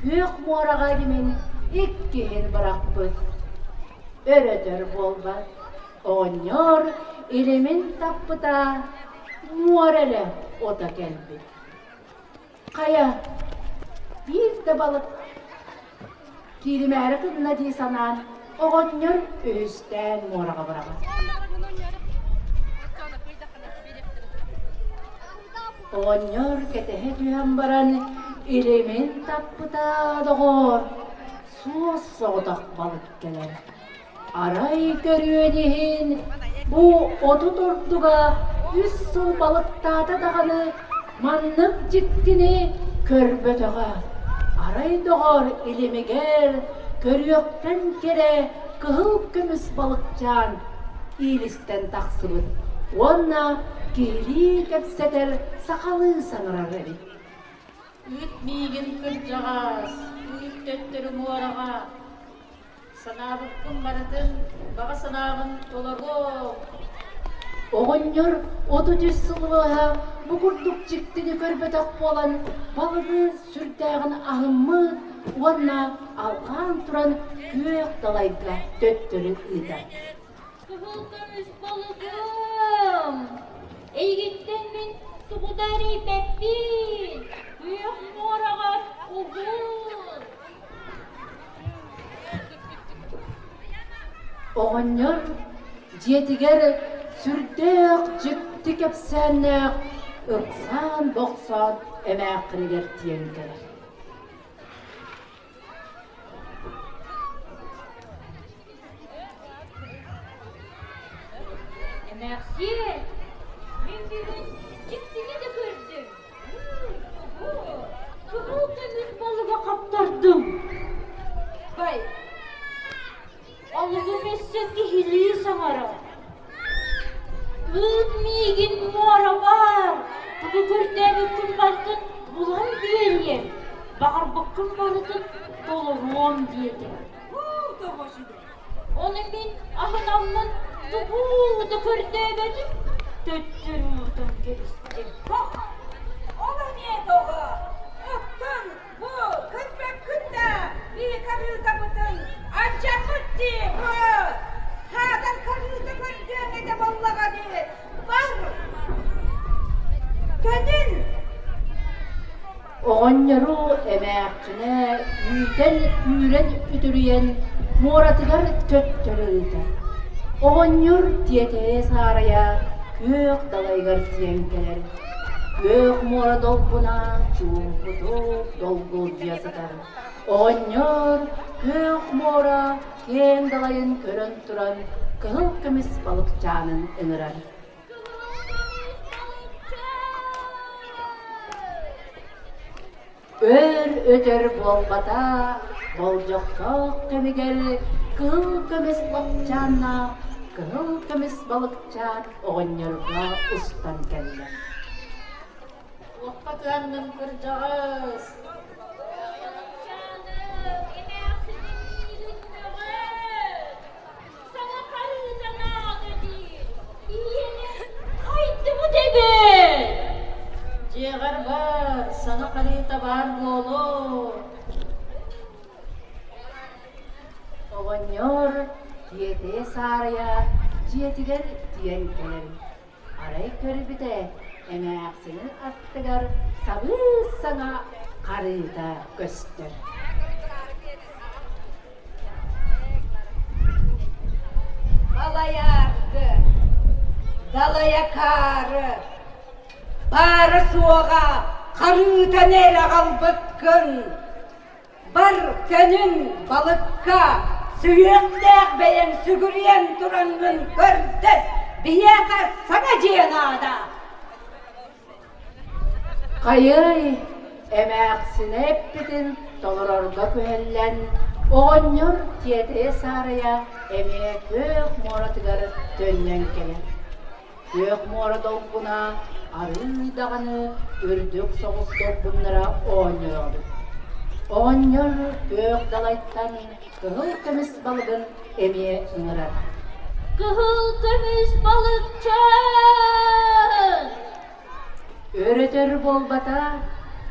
күөх муораҕа илимин иккиһин бырахпыт. Өрөтөр буолбат. Оҕонньор илимин таппыта муора эрэ ото кэлбит. Хайа, биир да балык кииримээри гынна дии санаан, оҕонньор үһүстээн муораҕа быраҕар. Оҕонньор кэтэһэ түһэн баран илимин таппыта доҕоор, суос соҕотох балык кэлэр. Арай көрүөн иһин, бу 30 ордуга үс сыл балыктаата даҕаны маннык дьиктини көрбөтөҕө. Арай доҕор илимигэр көрүөхтэн кэрэ кыһыл көмүс балыкчаан иилистэн тахсыбыт уонна киһилии кэпсэтэр сахалыы саҥарар эбит. Ыыт миигин кырдьаҕас, ыыт төттөрү муораҕа Санаабыккын барытын, баҕа санааҕын толоруо. Оҕонньор 33 сыл быһа бу курдук дьиктини көрбөтөх буолан, балыгы сүрдээҕин аһыммыт уонна алҕаан туран күөх далайга төттөрү ыытар. Кыһыл көмүс балыгым! Эйигиттэн мин тугу да эрэйбэппин! Күөх муораҕар угул! Оҕонньор дьиэтигэр сүрдээх дьикти кэпсээннээх ыксаан-бохсоон эмээххинигэр тиийэн кэлэр. Эмээхсиэн, мин бүгүн дьиктини да көрдүм. Кыһыл көмүс балыга хаптардым. Бай, Алыгым өссө киһилии саҥарар. Ыыт миигин муора баар, тугу көрдөөбүккүн барытын булан биэриэм, баҕарбыккын барытын толоруом диэтэ. Ону мин аһынаммын тугу да көрдөөбөтүм, төттөрү уутан кэбистим. Ол эмиэ тоҕо? Оттон Бу көрбөккүн да биһи харыытабытын алдьаппыт дии бу хаатар харыыта көрдүөҥ этэ буоллаҕа дии бар көнүл Оҕонньору эмээххинэ үүтэн үүрэн үтүрүйэн муоратыгар төттөрү ыытар. Оҕонньор тиэтэйэ саарайа күөх далайыгар тиийэн кэлэр. Күөх муора долгуна чуумпутук долгулдьуйа сытар. Оҕонньор күөх муора киэҥ далайын көрөн туран кыһыл көмүс балыкчаанын ыҥырар. Өр-өтөр буолбата, болдьохтоох кэмигэр кыһыл көмүс лапчааннаах кыһыл көмүс балыкчаан оҕонньорго устан кэллэ. Туохха кыһанныҥ кырдьаҕас? Балыкчааным, эмээхсиним миигин мөҕөр. Саҥа харыыта наада диир. Ийэни хайдыбыт эбит. Дьиэҕэр бар, саҥа харыыта баар буолуо. Оҕонньор тиэтэйэ саарайа дьиэтигэр тиийэн кэлэн, арай көрбүтэ эмээхсинин аттыгар сабыс-саҥа харыыта көстөр. Балайааргы, далайакаары, баара-суоҕа харыытан эрэ аҕалбыккын Бар көнүн балыкка сүһүөхтээх бэйэҥ сүгүрүйэн тураҥҥын көрдөс, биһиэхэ саҥа дьиэ наада. Хайыай, эмээхсинэ эппитин толорорго күһэллэн, Оҕонньор тиэтэйэ-саарайа эмиэ күөх муоратыгар төннөн кэлэр. Күөх муора долгуна арыый даҕаны үрдүк соҕус долгуннара оонньоробут. Оҕонньор күөх далайтан кыһыл көмүс балыгын эмиэ ыҥырар. Кыһыл көмүс балыкчаан! Өрөтөр буолбата,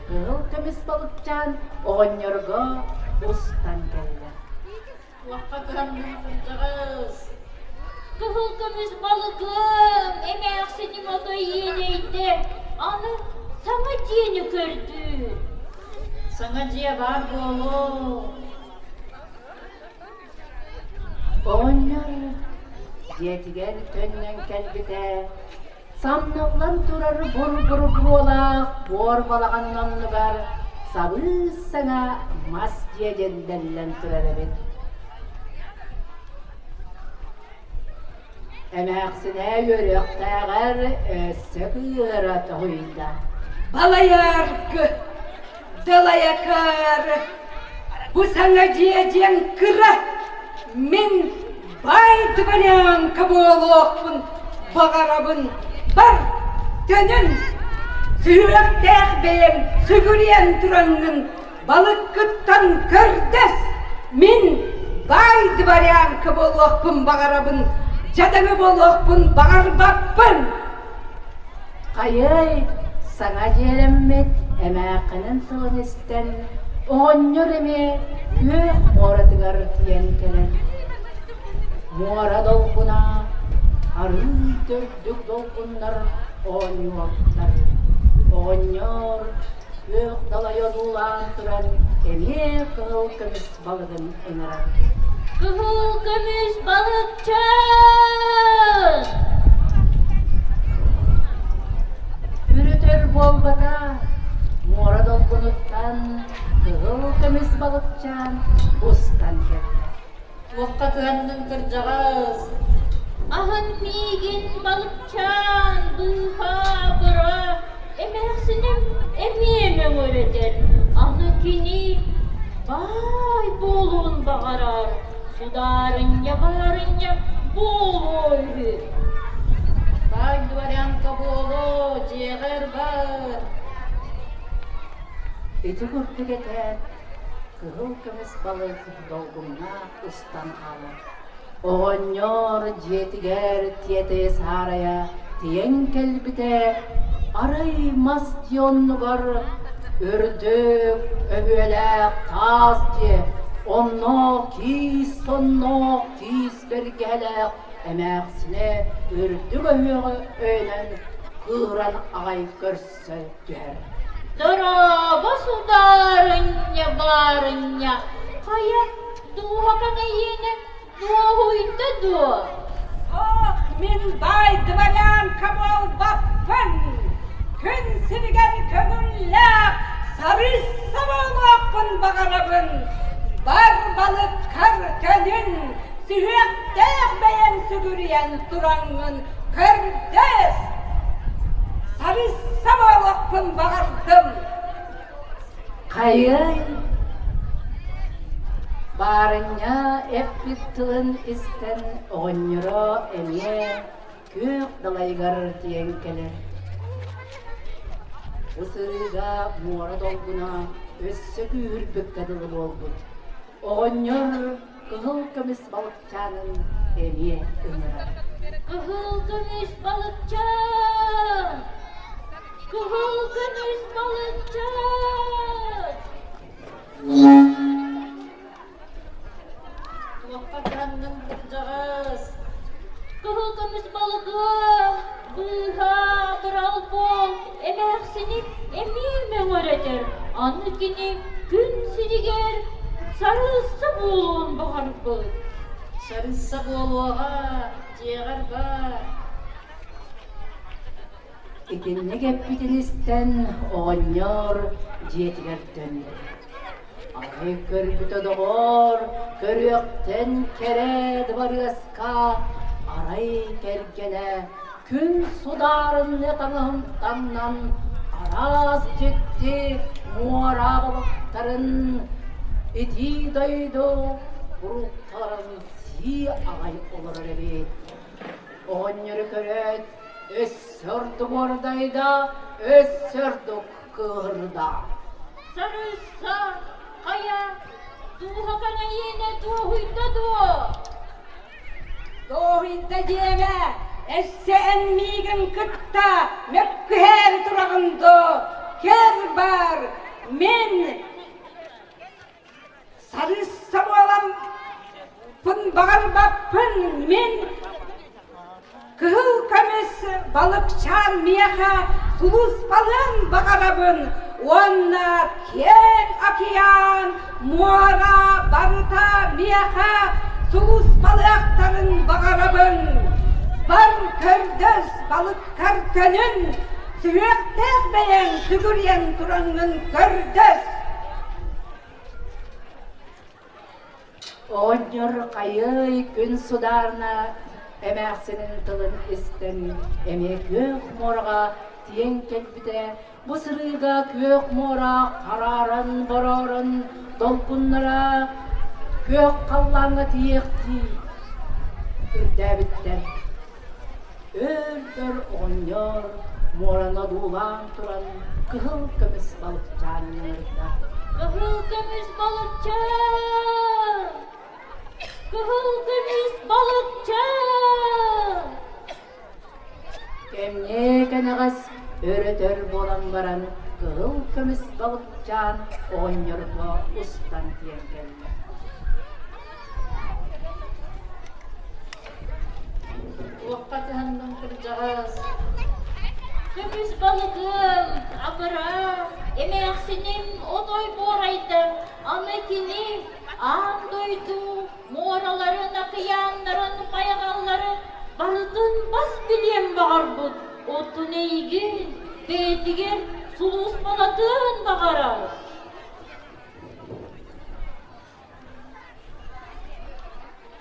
кыһыл көмүс балыкчаан оҕонньорго устан кэллэ. Туохха кыһамньым кырдьаҕас? Кыһыл көмүс балыгым, эмээхсиним отой иэнэйдэ, аны саҥа дьиэни көрдүүр. Саҥа дьиэ баар буолуо. Оҕонньор дьиэтигэр төннөн кэлбитэ, самналлан турар бур-бур буруолаах буор балаҕанын оннугар сабыс-саҥа мас дьиэ дьэндэллэн турар эбит. Эмээхсинэ үөрүөхтээҕэр өссө кыыһыра тоһуйда. Балайаргы, далайакаары, бу саҥа дьиэ диэн кыра, мин баай дворянка буолуохпун баҕарабын, бар, төнүн, сүһүөхтээх бэйэм сүгүрүйэн тураҥҥын балыккыттан көрдөс, мин баай дворянка буолуохпун баҕарабын, дьадаҥы буолуохпун баҕарбаппын. Хайыай, саҥа дьиэлэммит эмээххинин тылын истэн, оҕонньор эмиэ күөх муоратыгар тиийэн кэлэн, муора долгуна арыый төрдүк долгуннар оонньуохтар. Оҕонньор күөх далай одуулаан туран эмиэ кыһыл көмүс балыгын ыҥырар. Кыһыл көмүс балыкчаан! Үрүтэр буолбата, муора долгунуттан кыһыл көмүс балыкчаан устан кэллэ. Туохха кыһанныҥ кырдьаҕас? Аһын миигин балыкчаан, быыһаа, быра, эмээхсиним эмиэ мөҥөрөтөр. Аны кини баай буолуон баҕарар, судаарынньа баарынньа буолуо үһү. Баай дворянка буолуо, дьиэҕэр бар. Ити курдук этээт, кыһыл көмүс балык долгуҥҥа устан хаалар. Оҕонньор дьиэтигэр тиэтэйэ саарайа тиийэн кэлбитэ, арай мас дьиэ оннугар үрдүк өһүөлээх таас дьиэ, онно киис сонноох киис бэргэһэлээх эмээхсинэ үрдүк өһүөҕэ өйөнөн кыыһыран аҕай көрсө түһэр. Дорообо, судаарынньа, баарынньа, хайа, дууһакаҥ эйиэнэ дуоһуйда дуо? Ох, мин баай дворянка буолбаппын! Күн сиригэр көҥүллээх сарыысса буолуохпун баҕарабын! Бар балыккар көнүн, сүһүөхтээх бэйэҥ сүгүрүйэн тураҥҥын көрдөс! Сарыысса буолуохпун баҕардым! Хайыай, баарынньа эппит тылын истэн оҕонньоро эмиэ күөх далайыгар тиийэн кэлэр. Бу сырыыга муора долгуна өссө күүһүрбүккэ дылы буолбут. Оҕонньор кыһыл көмүс балыкчаанын эмиэ ыҥырар. Кыһыл көмүс балыкчаан! Кыһыл көмүс балыкчаан! Туохха кыһанныҥ кырдьаҕас? Кыһыл көмүс балыгым, быыһаа, бырал буол, эмээхсини эмиэ мөҥөрөтөр, аны кини күн сиригэр сарыысса буолуон баҕарбыт. Сарыысса буолуоҕа, дьиэҕэр бар. Итинник эппитин истэн оҕонньор дьиэтигэр төннөр. Арай көрбүтэ доҕоор, көрүөхтэн кэрэ дыбарыаска арай кэргэнэ күн судаарынны таҥаһын таҥнан араас дьикти муора балыктарын. итии дойду фрукталарын сии аҕай олорор эбит. Оҕонньору көрөөт, өссө ордук уордайда, өссө ордук кыыһырда. Сарыысса, хайа, дууһа кэҥэйиэнэ дуоһуйда дуо? Дуоһуйда диэмэ, өссө эн миигин кытта мөккүһээри тураҕын дуо? Көр бар, мин сарыысса буоламмын баҕарбаппын, мин Кыһыл көмүс балыкчаан миэхэ сулууспалыан баҕарабын уонна киэҥ океан, муора барыта миэхэ сулууспалыахтарын баҕарабын. Бар көрдөс балыккар көнүн, сүһүөхтээх бэйэҥ сүгүрүйэн тураҥҥын көрдөс. Оҕонньор хайыай күн судаарына эмээхсинин тылын истэн эмиэ күөх муораҕа тиийэн кэлбитэ. Бу сырыыга күөх муора харааран бороорон долгуннара күөх халлааҥҥа тиийиэхтии үрдээбиттэр. Өр-өр оҕонньор муораны одуулаан туран кыһыл көмүс балыкчаан ыҥырда. Кыһыл көмүс балыкчаан! Кыһыл көмүс балыкчаан! Кэмниэ кэнэҕэс өр-өтөр буолан баран кыһыл көмүс балыкчаан оҕонньорго устан тиийэн кэллэ. Туохха кыһанныҥ кырдьаҕас? Көмүс балыгым, абыраа, эмээхсиним отой буорайда, аны кини аан дойду муораларын, акыйааннарын, байҕалларын барытын бас билиэн баҕарбыт, оттон эйигин бэйэтигэр сулууспалатыан баҕарар.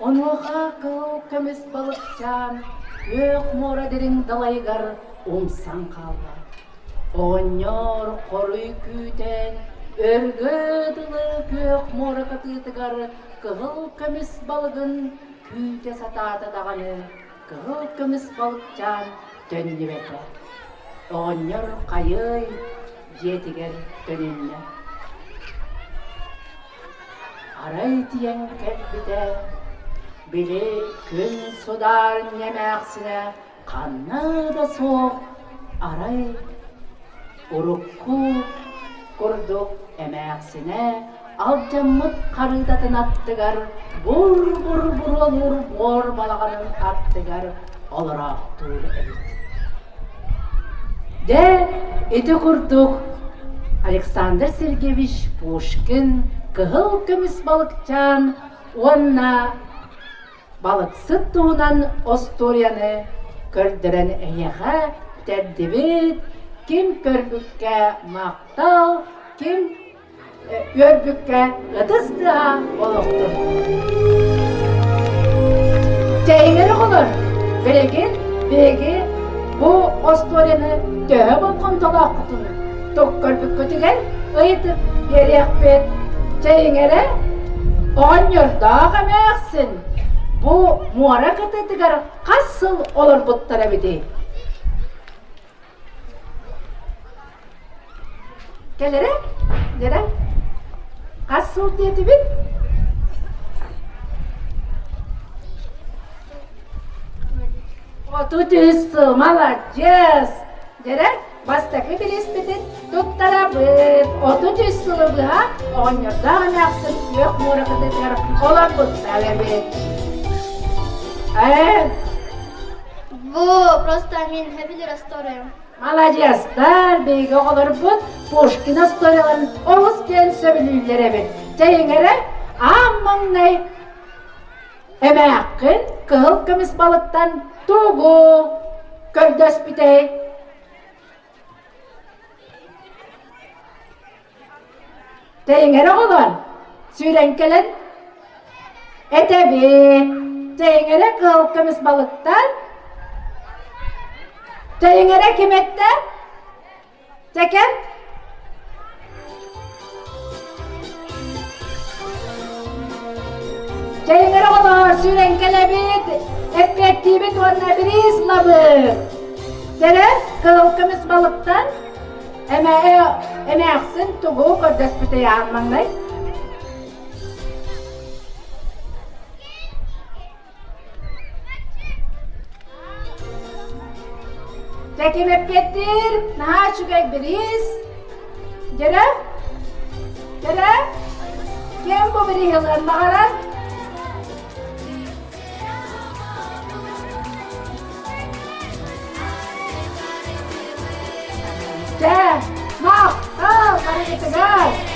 Онуоха кыһыл көмүс балыкчаан күөх муора дириҥ далайыгар умсан хаалла. Оҕонньор хоруй күүтэн, өргө дылы күөх муора кытыытыгар кыһыл көмүс балыгын күүтэ сатаата даҕаны, кыһыл көмүс балыкчаан төннүбэтэ. Оҕонньор хайыай дьиэтигэр төнүннэ. Арай тиийэн кэлбитэ, били күн судаар эмээхсинэ ханна да суох, арай урукку курдук эмээхсинэ алдьаммыт харыытатын аттыгар бур-бур буруолуур буор балаҕанын аттыгар олороохтуур эбит. Дьэ, ити курдук Александр Сергеевич Пушкин «Кыһыл көмүс балыкчаан» уонна балыксыт туһунан остуоруйаны көрдөрөн эһиэхэ тэрдибит, ким көрбүккэ махтал, ким үөрбүккэ ытыс тыаһа олохтун. Чэйиҥэр оҕолор, билигин биһиги бу остуоруйаны төһө болҕомтолооххутун тук көрбүккүтүгэр ыйытып биэриэхпит. Чэйиҥэрэ оҕонньордоох эмээхсин бу муора кытыытыгар хас сыл олорбуттар эбитий? Кэлэрэ? Дэрэ? Хас сыл диэтибит? 33 сыл, маладьыас! Дэрэ, бастакы билиспитин туттарабыт. 33 сылы быһа оҕонньордоох эмээхсин күөх муора кытыытыгар олорбуттар эбит. Ээ, Бу просто мин хэбилер историям. Маладьыастар, биһиги оҕолорбут Пушкин историяларын олус диэн сөбүлүүллэр эбит. Чэйиҥ эрэ, аан маҥнай эмээххин кыһыл көмүс балыктан тугу көрдөспүтэй? Тэйиҥэрэ оҕолор, сүүрэн кэлэн этэбит. Тэйиҥэрэ кыһыл көмүс балыктар. Тэйиҥэрэ ким эттэ? Чэкэ? Чэйиҥэр оҕолор сүүрэн кэлэбит, эппиэттиибит уонна бириис ылабыт. Кэрэ кыһыл көмүс балыктан эмээхсин тугу көрдөспүтэй аан маҥнай? Ким эппиэттиир? Наһаа үчүгэй бириис. Дьэрэ? Дьэрэ? Ким бу бирииһи ылыан баҕарар? Дьэ, махтал барыгытыгар!